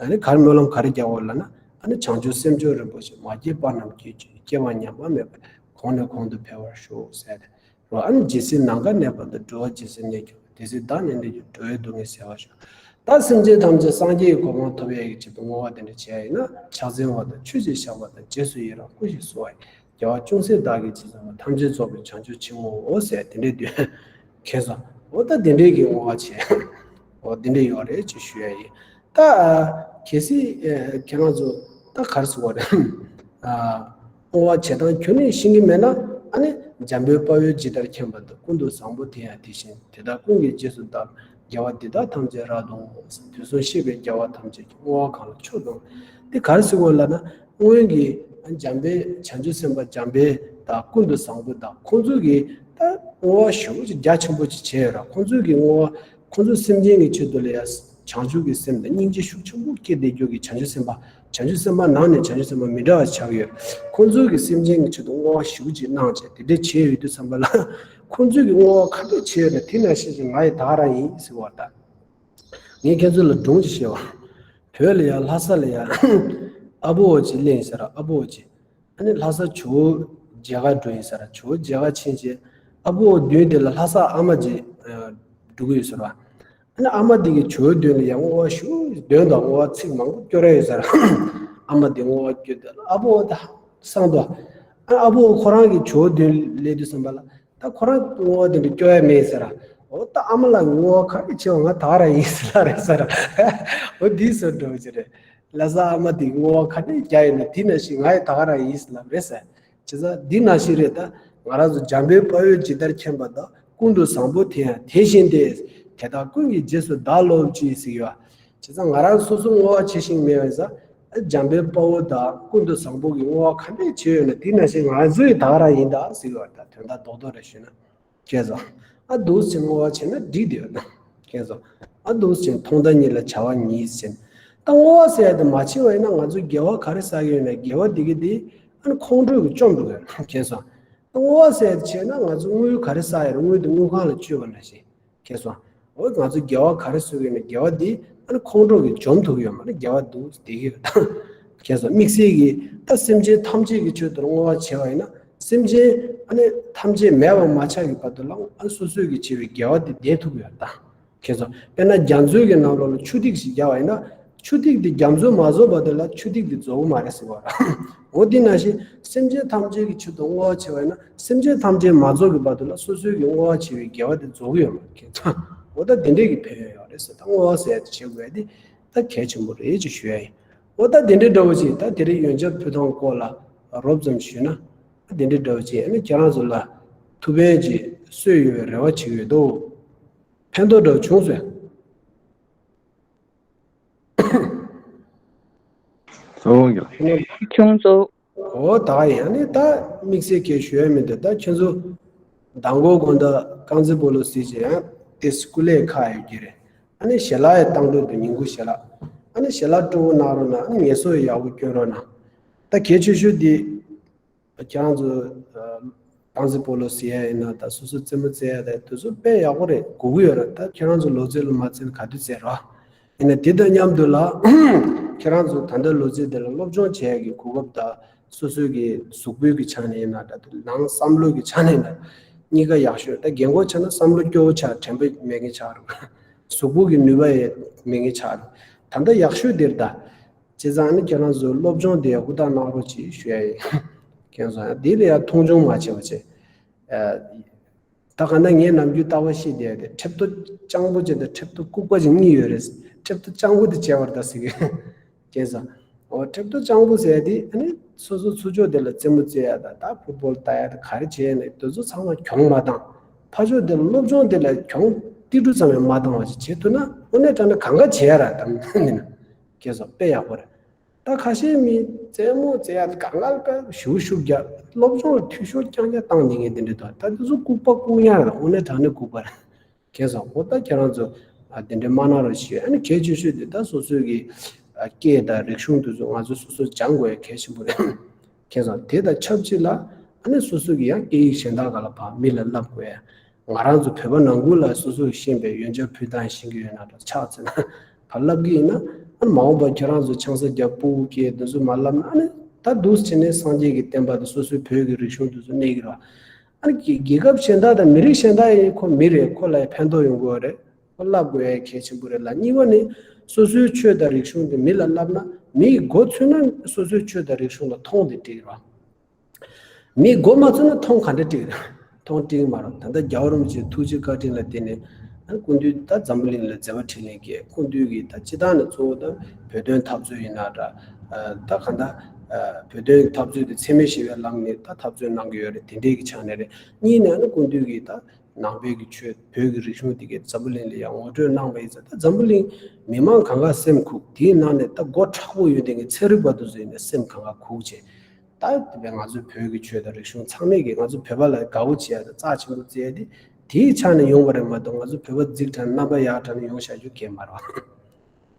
ཨ་ནི་ག་རེ་སྨོན་ལམ་ག་རེ་རྒྱག་དགོས་ལབ་ན། ཨ་ནི་བྱང་ཆུབ་སེམས་མཆོག་རིན་པོ་ཆེ། མ་སྐྱེས་པ་རྣམས་སྐྱེ་གྱུར་ཅིག་སྐྱེས་པ་ཉམས་པ་མེད་པར། གོང་ནས་གོང་དུ་འཕེལ་བར་ཤོག་ཟེར་ཏེ། རོ། ཨ་ནི་ཇི་སྲིད་ནམ་མཁའ་གནས་པ་དང་། འགྲོ་བ་ཇི་སྲིད་གནས་གྱུར་པ། དེ་སྲིད་བདག་ནི་གནས་གྱུར་འགྲོ་བའི་སྡུག་བསྔལ་སེལ་བར་ཤོག་ད་སེམས་ཅན་ཐམས་ཅད་སངས་རྒྱས་ཀྱི་གོ་འཕང་ཐོབ་ཡས་ཀྱི་ཆེད་དུ་བསྔོ་བ་དེ་འདྲ་བྱས་ཡིན་ན། ཕྱག་འཚལ་བ་དང་། མཆོད་ཅིང་བཤགས་པ་དང་། རྗེས་སུ་ཡི་རང་བསྐུལ་ཞིང་གསོལ་བ་ཡི། དགེ་བ་ཅུང་ཟད་བདག་གིས་ཅི་བསམ་པ། ཐམས་ཅད་རྫོགས་པའི་བྱང་ཆུབ་ཕྱིར་བསྔོའོ་ཟེར་དེ་འདྲའི་དོན། མཁྱེན་སོང་། འོ་ད་དེ་འདྲའི་གི་བསྔོ་བ་བྱས། འོ་དེ་འདྲ་ཡོད་རེད་ཅེས་ཞུ་ཡ་ཡིན། ད་གལ་སྲིད་ཁྱེད་རང་ཚོ་ད་ག་རེ་ཟེར་དགོས་རེད། བསྔོ་བ་བྱེད་སྟངས་ཁྱོན་ནས་ཤེས་ཀྱི་མེད་ན། ཨ་ནི་འཇམ་དཔལ་དཔའ་བོས་ཇི་ལྟར་མཁྱེན་པ་དང་། ཀུན་ཏུ་བཟང་པོ་དེ་ཡང་དེ་བཞིན་ཏེ། དེ་དག་ཀུན་གྱི་རྗེས་སུ་བདག་སློབ་ན། དགེ་བ་འདི་དག་ཐམས་ཅད་རབ་ཏུ་བསྔོ། དུས་གསུམ་གཤེགས་པའི་རྒྱལ་བ་ཐམས་ཅད་ཀྱིས། བསྔོ་བ་གང་ལ་མཆོག་ཏུ་བསྔོ། དེ་ག་རེ་ཟེར་དགོས་ལབ་ན། སྔོན་གྱི་འཇམ་དཔལ་བྱང་ཆུབ་སེམས་དཔའ་འཇམ་དཔལ་དང་། ཀུན་ཏུ་བཟང་པོ་དང་། ཁོང་ཚོ་གིས་ད་བསྔོ་བ་ཞེ་པོ་ཅིག་རྒྱ་ཆེན་པོ་ཅིག་བྱས་ཡོད་ར། ཁོང་ཚོ་གིས་བསྔོ་བ། ཁོང་ཚོ་སེམས་ཅན་གྱི་ཆེད་དུ་ལ་ཡ་བྱང་ཆུབ་ཀྱི་སེམས་དང་སྙིང་རྗེ་ཤུགས་ཆེན་པོ་སྐྱེས་བསྡད་རྒྱུ་གི་བྱང་ཆུབ་སེམས་དཔའ། བྱང་ཆུབ་སེམས་དཔའ་ནང་ནས་བྱང་ཆུབ་སེམས་དཔའ་མི་འདྲ་བ་ཆགས་ཡོད། ཁོང་ཚོ་གིས་སེམས་ཅན་གྱི་ཆེད་དུ་བསྔོ་བ་ཞེ་པོ་ཅིག་གནང་བྱས་དེ་འདྲ་བྱས་ཡོད་དུས་ཙམ་པ་ལ། ཁོང་ཚོ་གིས་བསྔོ་བ་ག་འདྲ་བྱས་ཡོད་ན་དེ་ནང་བཞིན་ཅིག་ང་ཡི་ད་ག་རང་ཡིན་ཟེར་བ་ད། ངས་ཁྱེད་ཚོ་ལ་སྒྲུང་ཅིག་བཤད་པ། བོད་ལ་ཡ་ལྷ་ས་ལ་ཡ་ཨ་བོ་ཅིག་སླེབས་ཡིན་ཟེར་ར། ཨ་བོ་ཅིག་ཨ་ནི་ལྷ་ས་ཇོ་བོ་མཇལ་ཁ་འགྲོ་ཡིན་ཟེར་ར། ཇོ་བོ་མཇལ་ཁ་ཕྱིན་བྱས་ཨ་བོ་མདུན་དེ་ལ་ལྷ་ས་ཨ་མ་ཅིག་འགྲོ་གི་ཡོད་ཟེར་བ། ཨ་ནི་ཨ་མ་དེ་གིས་ཇོ་བོའི་མདུན་ལ་ཡ་བསྔོ་བ་ཞུ་འདོན་དང་བསྔོ་བ་ཚིག་མང་པོ་སྐྱོར་ཡ་ཡོད་ཟེར་ར། ཨ་མ་དེ་བསྔོ་བ་སྐྱོར་དུས་ཨ་བོ་ད་སངས་འདུག་ཨ་ཨ་བོ་ཁོ་རང་གིས་ཇོ་བོའི་མདུན་སླེབས་དུས་ཙམ་པ་ལ། ད་ཁོ་རང་བསྔོ་བ་དེ་འདྲ་སྐྱོར་ཡ་མེད་ཟེར་ར། འོ་ད་ཨ་མ་ལགས་ཀྱི་བསྔོ་བ་ག་རེ་བྱས་པ་ང་ད་ག་རང་ཡིན་ཟེར་ལབ་རེད་ཟེར་ར། འོ་འདི་བཟོ་འདྲ་བོ་ཅིག་རེད། ལྷ་ས་ཨ་མ་དེ་གི་བསྔོ་བ་ག་འདྲས་རྒྱག་ཡོད་ན་དེ་ནང་བཞིན་ང་ཡི་ད་ག་རང་ཡིན་ཟེར་ལབ་རེད་ཟེར། བྱས་ཙང་འདི་ནང་བཞིན་རེད། ད་ང་རང་ཚོ་འཇམ་དཔལ་དཔའ་བོས་ཇི་ལྟར་མཁྱེན་པ་དང་། ཀུན་ཏུ་བཟང་པོ་དེ་ཡང་དེ་བཞིན་ཏེ། དེ་དག་ཀུན་གྱི་རྗེས་སུ་བདག་སློབ་ཅིང་ཟེར་གྱི་ཡོད། བྱས་ཙང་ང་རང་སོ་སོ་བསྔོ་བ་བྱེད་བཞིན་མེད་པ་ཡིན་ཙང་། འཇམ་དཔལ་དཔའ་བོ་དང་ཀུན་ཏུ་བཟང་པོ་གི་བསྔོ་བ་ག་འདྲས་བྱས་ཡོད་ན་དེ་ནང་བཞིན་ང་ཚོ་ཡི་ད་ག་རང་ཡིན་ད་ཟེར་གྱི་ཡོད། ད་དོན་དག་རྡོག་རྡོག་རེ་ཞུས་ན། མཁྱེན་སོང་། ཨ་འདུག་སེ་བསྔོ་བ་བྱས་ན་འགྲིག་བསྡད་ཡོད་ན། མཁྱེན་སོང་། ཨ་འདུག་སེ་མཐོང་ལྟ་གཉིས་ལ་བྱ་བ་གཉིས་ཟེར། ད་བསྔོ་བ་ཟེར་ཡ་དེ་མ་བྱས་པ་ཡིན་ན་ང་ཚོ་དགེ་བ་ག་རེ་བསགས་ཀྱི་ཡོད་ན་དགེ་བ་དེ་གི་དེ་ཨ་ནི་ཁོང་ཁྲོ་གིས་བཅོམ་འགྲོ་གི་ཡོད། མཁྱེན་སོང་། ད་བསྔོ་བ་ཟེར་ཡ་དེ་བྱས་ན་ང་ཚོ་དངུལ་ག་རེ་བསགས་ཡོད་རེད། དངུལ་དེ་དངུལ་ཁང་ལ་བཅོལ་བ་ནང་བཞིན། མཁྱེན་སོང་། འོ་ང་ཚོ་དགེ་བ་ག་རེ་བསགས་ཀྱི་ཡོད་ན་དགེ་བ་དེ་ཨ་ནི་ཁོང་ཁྲོ་གིས་འཇོམས་ཐུབ་ཀྱི་ཡོད་མ་རེད། དགེ་བ་འདུག་སེ་བསྡད་ཀྱི་ཡོད་ད། མཁྱེན་སོང་། དམིགས་བསལ་གྱིས་ད་སེམས་ཅན་ཐམས་ཅད་ཀྱི་ཆེད་དུ་བསྔོ་བ་བྱས་པ་ཡིན་ན། སེམས་ཅན་ཨ་ནི་ཐམས་ཅད་མེད་པར་མ་ཆགས་ཀྱི་བར་དུ་ལ་ཨ་སོ་སོས་ཀྱི་བྱས་པའི་དགེ་བ་དེ་བསྡད་ཐུབ་ཀྱི་ཡོད་ད། མཁྱེན་སོང་། དཔེར་ན་རྒྱ་མཚོའི་གི་ནང་ལོགས་ལ་ཆུ་ཐིགས་ཤིག་བརྒྱབ་པ་ཡིན་ན། ཆུ་ཐིགས་དེ་རྒྱ་མཚོས་མ་རྫོགས་བར་དུ་ལ་ཆུ་ཐིགས་དེ་རྫོགས་ཀྱི་མ་རེད་ཟེར་བ་ར། འོ་དེ་ནང་བཞིན་སེམས་ཅན་ཐམས་ཅད་ཀྱི་ཆེད་དུ་བསྔོ་བ་བྱས་པ་ཡིན་ན། སེམས་ཅན་ཐམས་ཅད་མ་རྫོགས་ཀྱི་བར་དུ་ལ་སོ་སོའི་གི་བསྔོ་བ་བྱས་པའི་དགེ་བ་དེ་རྫོགས་ཀྱི་ཡོད་མ་རེད། མཁྱེན་སོང་། འོ་ད་དེ་འདྲས་ཀྱི་ཕན་ཡོན་ཡོད་རེད་ཟེར། ད་བསྔོ་བ་ཟེར་ཡ་དེ་བྱེད་དགོས་ཡ་དེ་ད་གལ་ཆེན་པོ་རེད་ཅེས་ཞུ་ཡ་ཡིན། འོ་ད་དེ་འདྲའི་འདྲ་བོ་ཅིག་ད་དེ་རིང་ཡོན་ཆབ་ཕུལ་སྟངས་སྐོར་ལ་རོབ་ཙམ་ཞུས་ན། ད་དེ་འདྲའི་འདྲ་བོ་ཅིག་ཨ་ནི་ཁྱེད་རང་ཚོ་ལ་ཐུགས་ཕན་ཅིག་གསོས་ཡོད་པའི་རེ་བ་བྱེད་ཀྱི་ཡོད་དོ། ཕན་ཐོགས་འདྲ་བོ་བྱུང་སོང་། སོང་གི་ལ། བྱུང་སོང་། འོ་ད་ཡང་ནི་ད་དམིགས་བསལ་གྱི་ཞུ་ཡ་མི་འདུག་ད་ཁྱེད་ཚོ་མདང་དགོང་དགོང་དག་རྐང་རྩེད་སྤོ་ལོ་གཟིགས་བྱས་ཡང་དེ་སྐུ་ལས་ཁག་ཡོད་ཀྱི་རེད། ཨ་ནི་ཞལ་ལག་ཡང་བཏང་འགྲོ་འདུག་ཉིན་གུང་ཞལ་ལག་ཨ་ནི་ཞལ་ལག་སྤྲོ་བོ་གནང་རོགས་གནང་། ཨ་ནི་ངལ་གསོ་ཡག་པོ་སྐྱོན་རོགས་གནང་། ད་གལ་ཆེ་ཤོས་འདི། ཁྱེད་རང་ཚོ་རྐང་རྩེད་སྤོ་ལོ་གཟིགས་ཡ་ཡིན་ན། ད་སོ་སོ་རྩེད་མོ་རྩེ་ཡ་དེ་དུས་ཚོད་དཔེ་ཡག་པོ་རེད། དགོས་ཀྱི་ཡོད་རེད། ད་ཁྱེད་རང་ཚོ་ལོ་རྩེད་ལ་མ་རྩེ་ན་ག་དུས་རྩེ་ར། ཡིན་ན་དེ་དང་མཉམ་དུ་ལ་ཁྱེད་རང་ཚོ་ད་ལྟ་ལོ་རྩེད་དེ་ལ་སློབ་སྦྱོང་བྱེད་ཡ་གི་གོ་སྐབས་དང་། སོ་སོའི་གི་གཟུགས་པོའི་གི་ཆ་ནས་ཡིན་ན་འདྲ། དེ་ནང་བསམ་བློ་གི་ཆ་ནས་ཡིན་ན་གཉིས་ཀ་ཡག་ཤོས། ད་རྒན་གོག་ཆགས་ན་བསམ་བློ་སྐྱོ་བོ་ཆགས། དྲན་པ་མེད་མཁན་ཆགས་རུང་། གཟུགས་པོ་གི་ནུས་པ་ཡང་མེད་མཁན་ཆགས་རུང་། ད་ལྟ་ཡག་ཤོས་དེ་རེད་ད། བྱས་ཙང་ནི་ཁྱེད་རང་ཚོ་སློབ་སྦྱོང་དེ་ཧུར་ཐག་གནང་རོགས་གྱིས་ཞུ་ཡ་ཡིན། ཁྱེད་ཚོ་ཡང་འདི་ལ་ཡང་མཐོང་ཆུང་མ་བྱེད་པ་བྱེད། ཨ། ད་ག་ན་ངས་ནམ་རྒྱུན་ལྟ་བ་ཤེས་བསྡད་དེ། ཁྲེབ་ཏོ་སྤྱང་པོ་ཅན་དང་ཁྲེབ་ཏོ་ལྐུགས་པ་ཅན་གཉིས་ཡོད་རེད། ཁྲེབ་ཏོ་སྤྱང་པོ་དེ་བྱས་པར་ད་ཟེར་གི། ཁྱེད་ཚོ། འོ་ཁྲེབ་ཏོ་སྤྱང་པོ་ཟེར་ཡ་དེ་ཨ་ནི་སོ་སོ་ཚུར་ཕྱོགས་དེ་ལ་རྩེད་མོ་རྩེ་ཡ་དང་། ད་ཕུཊ་བོལ་ལྟ་ཡ་དང་། ག་རེ་བྱས་ནས་དེ་ཚོ་ཚང་མ་གྱོང་མ་བཏང་། ཕར་ཕྱོགས་དེ་ལ་སློབ་སྦྱོང་དེ་ལ་གྱོང་ཏིལ་འབྲུ་ཙམ་ཡང་མ་བཏང་བ་ཞིག་བྱེད་ཐུབ་ན། དངོས་གནས་དྲང་གནས་གང་ག་བྱེད་ཡ་ར་དམ་ནི་ན། ཁྱེད་ཚོ་དཔེ་ཡག་པོ་རེད། ད་ཁ་ཤས་མི་རྩེད་མོ་རྩེ་ཡ་གང་ག་ལ་དཔེ་ཞུགས་ཞུགས་རྒྱག་སློབ་སྦྱོང་ལ་འཐུས་ཤོར་རྐྱང་རྐྱང་བཏང་ནས་ངས་དེ་འདྲ་འདུག་ད་དེ་ཚོ་ལྐུགས་པ་ལྐུགས་ཉག་རེད། དངོས་གནས་དྲང་གནས་ལྐུགས་པ་རེད། ཁྱེད་ཚོ་འོ་ད་ཁྱེད་རང་ཚོ་ཨ་དེ་འདྲ་མ་གནང་རོགས་ཞུ། ཨ་ནི་གལ་ཆེ་ཤོས་དེ་ད་སོ་སོའི་གི་ཨ་སྐད་དང་རིག་གཞུང་དེ་ཚོ་ང་ཚོ་སོ་སོ་སྦྱང་དགོས་ཡ་གལ་ཆེན་པོ་རེད། ཁྱེད་ཚོ་དེ་དང་ཆབས་ཅིག་ལ་ཨ་ནི་སོ་སོ་གི་ཡང་སྐད་ཡིག་གཞན་དག་ག་ལ་ཕར་མི་ལ་བསླབ་དགོས། ང་རང་ཚོ་བོད་པ་ནང་ཁུལ་ལ་སོ་སོ་གི་ཤེས་པའི་ཡོན་ཆབ་ཕུལ་སྟངས་ཤེས་ཀྱི་ཡོད་ན་འདྲ། ཆགས་ཚེ་ན་ཕར་བསླབ་ཀྱི་ཡིན་ན། ཨ་ནི་མ་འོངས་པ་ཁྱེད་རང་ཚོ་ཆང་ས་རྒྱབ། སྤུ་གུ་སྐྱེ། འདི་ཚོ་མ་བསླབ་ན་ཨ་ནི་ད་འདུག་སེ་བྱས་ནས་སངས་རྒྱས་ཀྱི་བསྟན་པ་དང་སོ་སོའི་བོད་ཀྱི་རིག་གཞུང་འདི་ཚོ་གནས་ཀྱི་རེད། ཨ་ནི་རྒྱལ་ཁབ་གཞན་དག་དང་མི་རིགས་གཞན་དག་ཡིན། ཁོ་མི་རེད། ཁོ་ལ་ཡང་ཕན་ཐོགས་ཡོང་གི་ཡོད་རེད། ཁོ་བསླབ་དགོས་ཡ་གལ་ཆེན་པོ་རེད་ལ། གཉིས་པ་ནི་སོ་སོའི་ཆོས་དང་རིག་གཞུང་དེ་མི་ལ་བསླབ་ན། མི་ཡིས་མགོ་ཚོས་ན་སོ་སོའི་ཆོས་དང་རིག་གཞུང་ལ་མཐོང་དེ་འགྲིག་རེད། མི་མགོ་མ་ཚོས་ན་མཐོང་ག་འདྲ་འགྲིག་རེད། མཐོང་འགྲིག་མ་རེད། ད་ལྟ་རྒྱལ་བ་རིན་པོ་ཆེའི་ཐུགས་རྗེ་བཀའ་དྲིན་ལ་བརྟེན་ནས་ཨ་ནི་སྐུ་མདུན་ད་འཛམ་བུ་གླིང་ལ་མཛད་པ་འཕྲིན་ལས་རྒྱས། སྐུ་མདུན་གྱིས་ད་སྤྱིར་བཏང་ནས་གཙོ་བོ་ད་བོད་དོན་འཐབ་རྩོད་ཡིན་ན་འདྲ། ད་གང་ལྟར་བོད་དོན་འཐབ་རྩོད་དེ་འཚེ་མེད་ཞི་བའི་ལམ་ནས་ད་འཐབ་རྩོད་གནང་གི་ཡོད་རེད། དེ་འདྲའི་གི་ཆ་ནས་རེད། གཉིས་ནས་ཨ་ནི་སྐུ་མདུན་གྱིས་ད་ནང་པའི་གི་ཆོས། བོད་ཀྱི་རིག་གཞུང་དེ་གའི་འཛམ་བུ་གླིང་ལ་ཡང་ངོ་སྤྲོད་གནང་བ་ཡིན་ཙང་། ད་འཛམ་བུ་གླིང་མི་མང་གང་ག་སེམས་ཁུག་དེའི་ནང་ནས་ད་མགོ་མཁྲེགས་པོ་ཡོད་དེ་གའི་ཚན་རིག་པ་དེ་ཚོ་ཡིན་ན་སེམས་གང་ག་ཁུག་བྱས། ད་དེ་བས་ང་ཚོའི་བོད་ཀྱི་ཆོས་དང་རིག་གཞུང་ཚང་མས་ཀྱི་ང་ཚོ་བོད་པ་ལ་དགའ་བོ་བྱེད་ཡ་དང་རྩ་ཆེན་པོ་བརྩི་ཡ་དེ་དེའི་ཆ་ནས་ཡོང་བ་རེད་མ་གཏོགས། ང་ཚོ་བོད་པ་རྫིག་དྲགས་རྣམ་པ་ཡག་དྲགས་ནས་ཡོང་བཞག་རྒྱུ་གལ་མ་རེད་བ།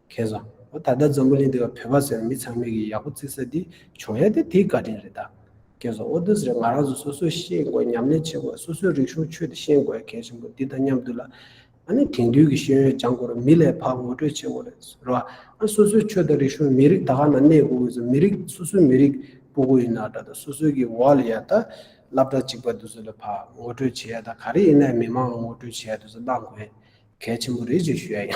ཁྱེད་ཚོ། འོ་ད་ལྟ་འཛམ་བུ་གླིང་འདི་ག་བོད་པ་ཟེར་མི་ཚང་མས་ཀྱི་ཡག་པོ་བརྩི་ས་འདི་བྱུང་ཡ་དེ་དེའི་བཀའ་དྲིན་རེད་ད། ཁྱེད་ཚོ། འོ་འདི་ཟེར་ང་རང་ཚོ་སོ་སོས་ཤེས་དགོས། ཉམས་ལེན་བྱེད་དགོས། སོ་སོའི་རིག་གཞུང་ཆོས་དེ་ཤེས་དགོས་ཡ་གལ་ཆེན་པོ། འདི་དང་མཉམ་དུ་ལ་ཨ་ནི་དེང་དུས་ཀྱི་ཤེས་ཡོན་སྦྱང་དགོས་རེད། མི་ལ་ཕར་ངོ་སྤྲོད་བྱེད་དགོས་རེད། རེད་བ། ཨ་སོ་སོའི་ཆོས་དང་རིག་གཞུང་མི་རིགས་ད་ག་ནང་གནས་དགོས་ཀྱི་ཡོད་ཙང་། མི་རིགས་སོ་སོའི་མི་རིགས་སྤུ་གུ་ཡིན་ན་འདྲ་དང་། སོ་སོའི་གི་འོག་ལ་ཡ་ད་སློབ་གྲྭ་གཅིག་པ་དེ་ཚོ་ལ་ཕར་ངོ་སྤྲོད་བྱེད་ཡ་དང་། ག་རེ་ཡིན་ན་མི་མང་ལ་ངོ་སྤྲོད་བྱེད་ཡ་དེ་ཚོ་གནང་དགོས་ཡ་གལ་ཆེན་པོ་རེད་ཅེས་ཞུ་ཡ་ཡིན།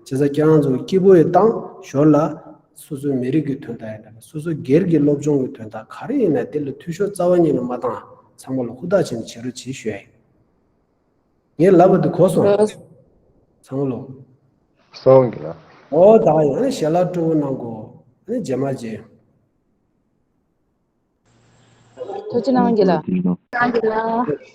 བྱས་ཙང་ཁྱེད་རང་ཚོ་སྐྱིད་པོ་ཡིན་དང་ཞོར་ལ་སོ་སོའི་མི་རིགས་ཀྱི་དོན་དག་ཡིན་དང་། སོ་སོ་སྒེར་གྱི་སློབ་སྦྱོང་གི་དོན་དག་ག་རེ་ཡིན་ན་དེ་ལ་འཐུས་ཤོར་རྩ་བ་ཉིད་ནས་མ་བཏང་། ཚང་མ་ལ་ཧུར་ཐག་བྱས་ནས་བྱེད་རོགས་བྱེད་ཞུ་ཡ་ཡིན། ངས་ལབ་པ་འདི་གོ་སོང་། ཚང་མ་ལོ། སོང་གི་ལ། ཨོ་ད་ཡང་ཞལ་ལག་སྤྲོ་བོ་གནང་གོ། ནི་རྗེས་མ་བྱེད། ཐུགས་རྗེ་གནང་རྒན་ལགས། གནང་རྒན་ལགས།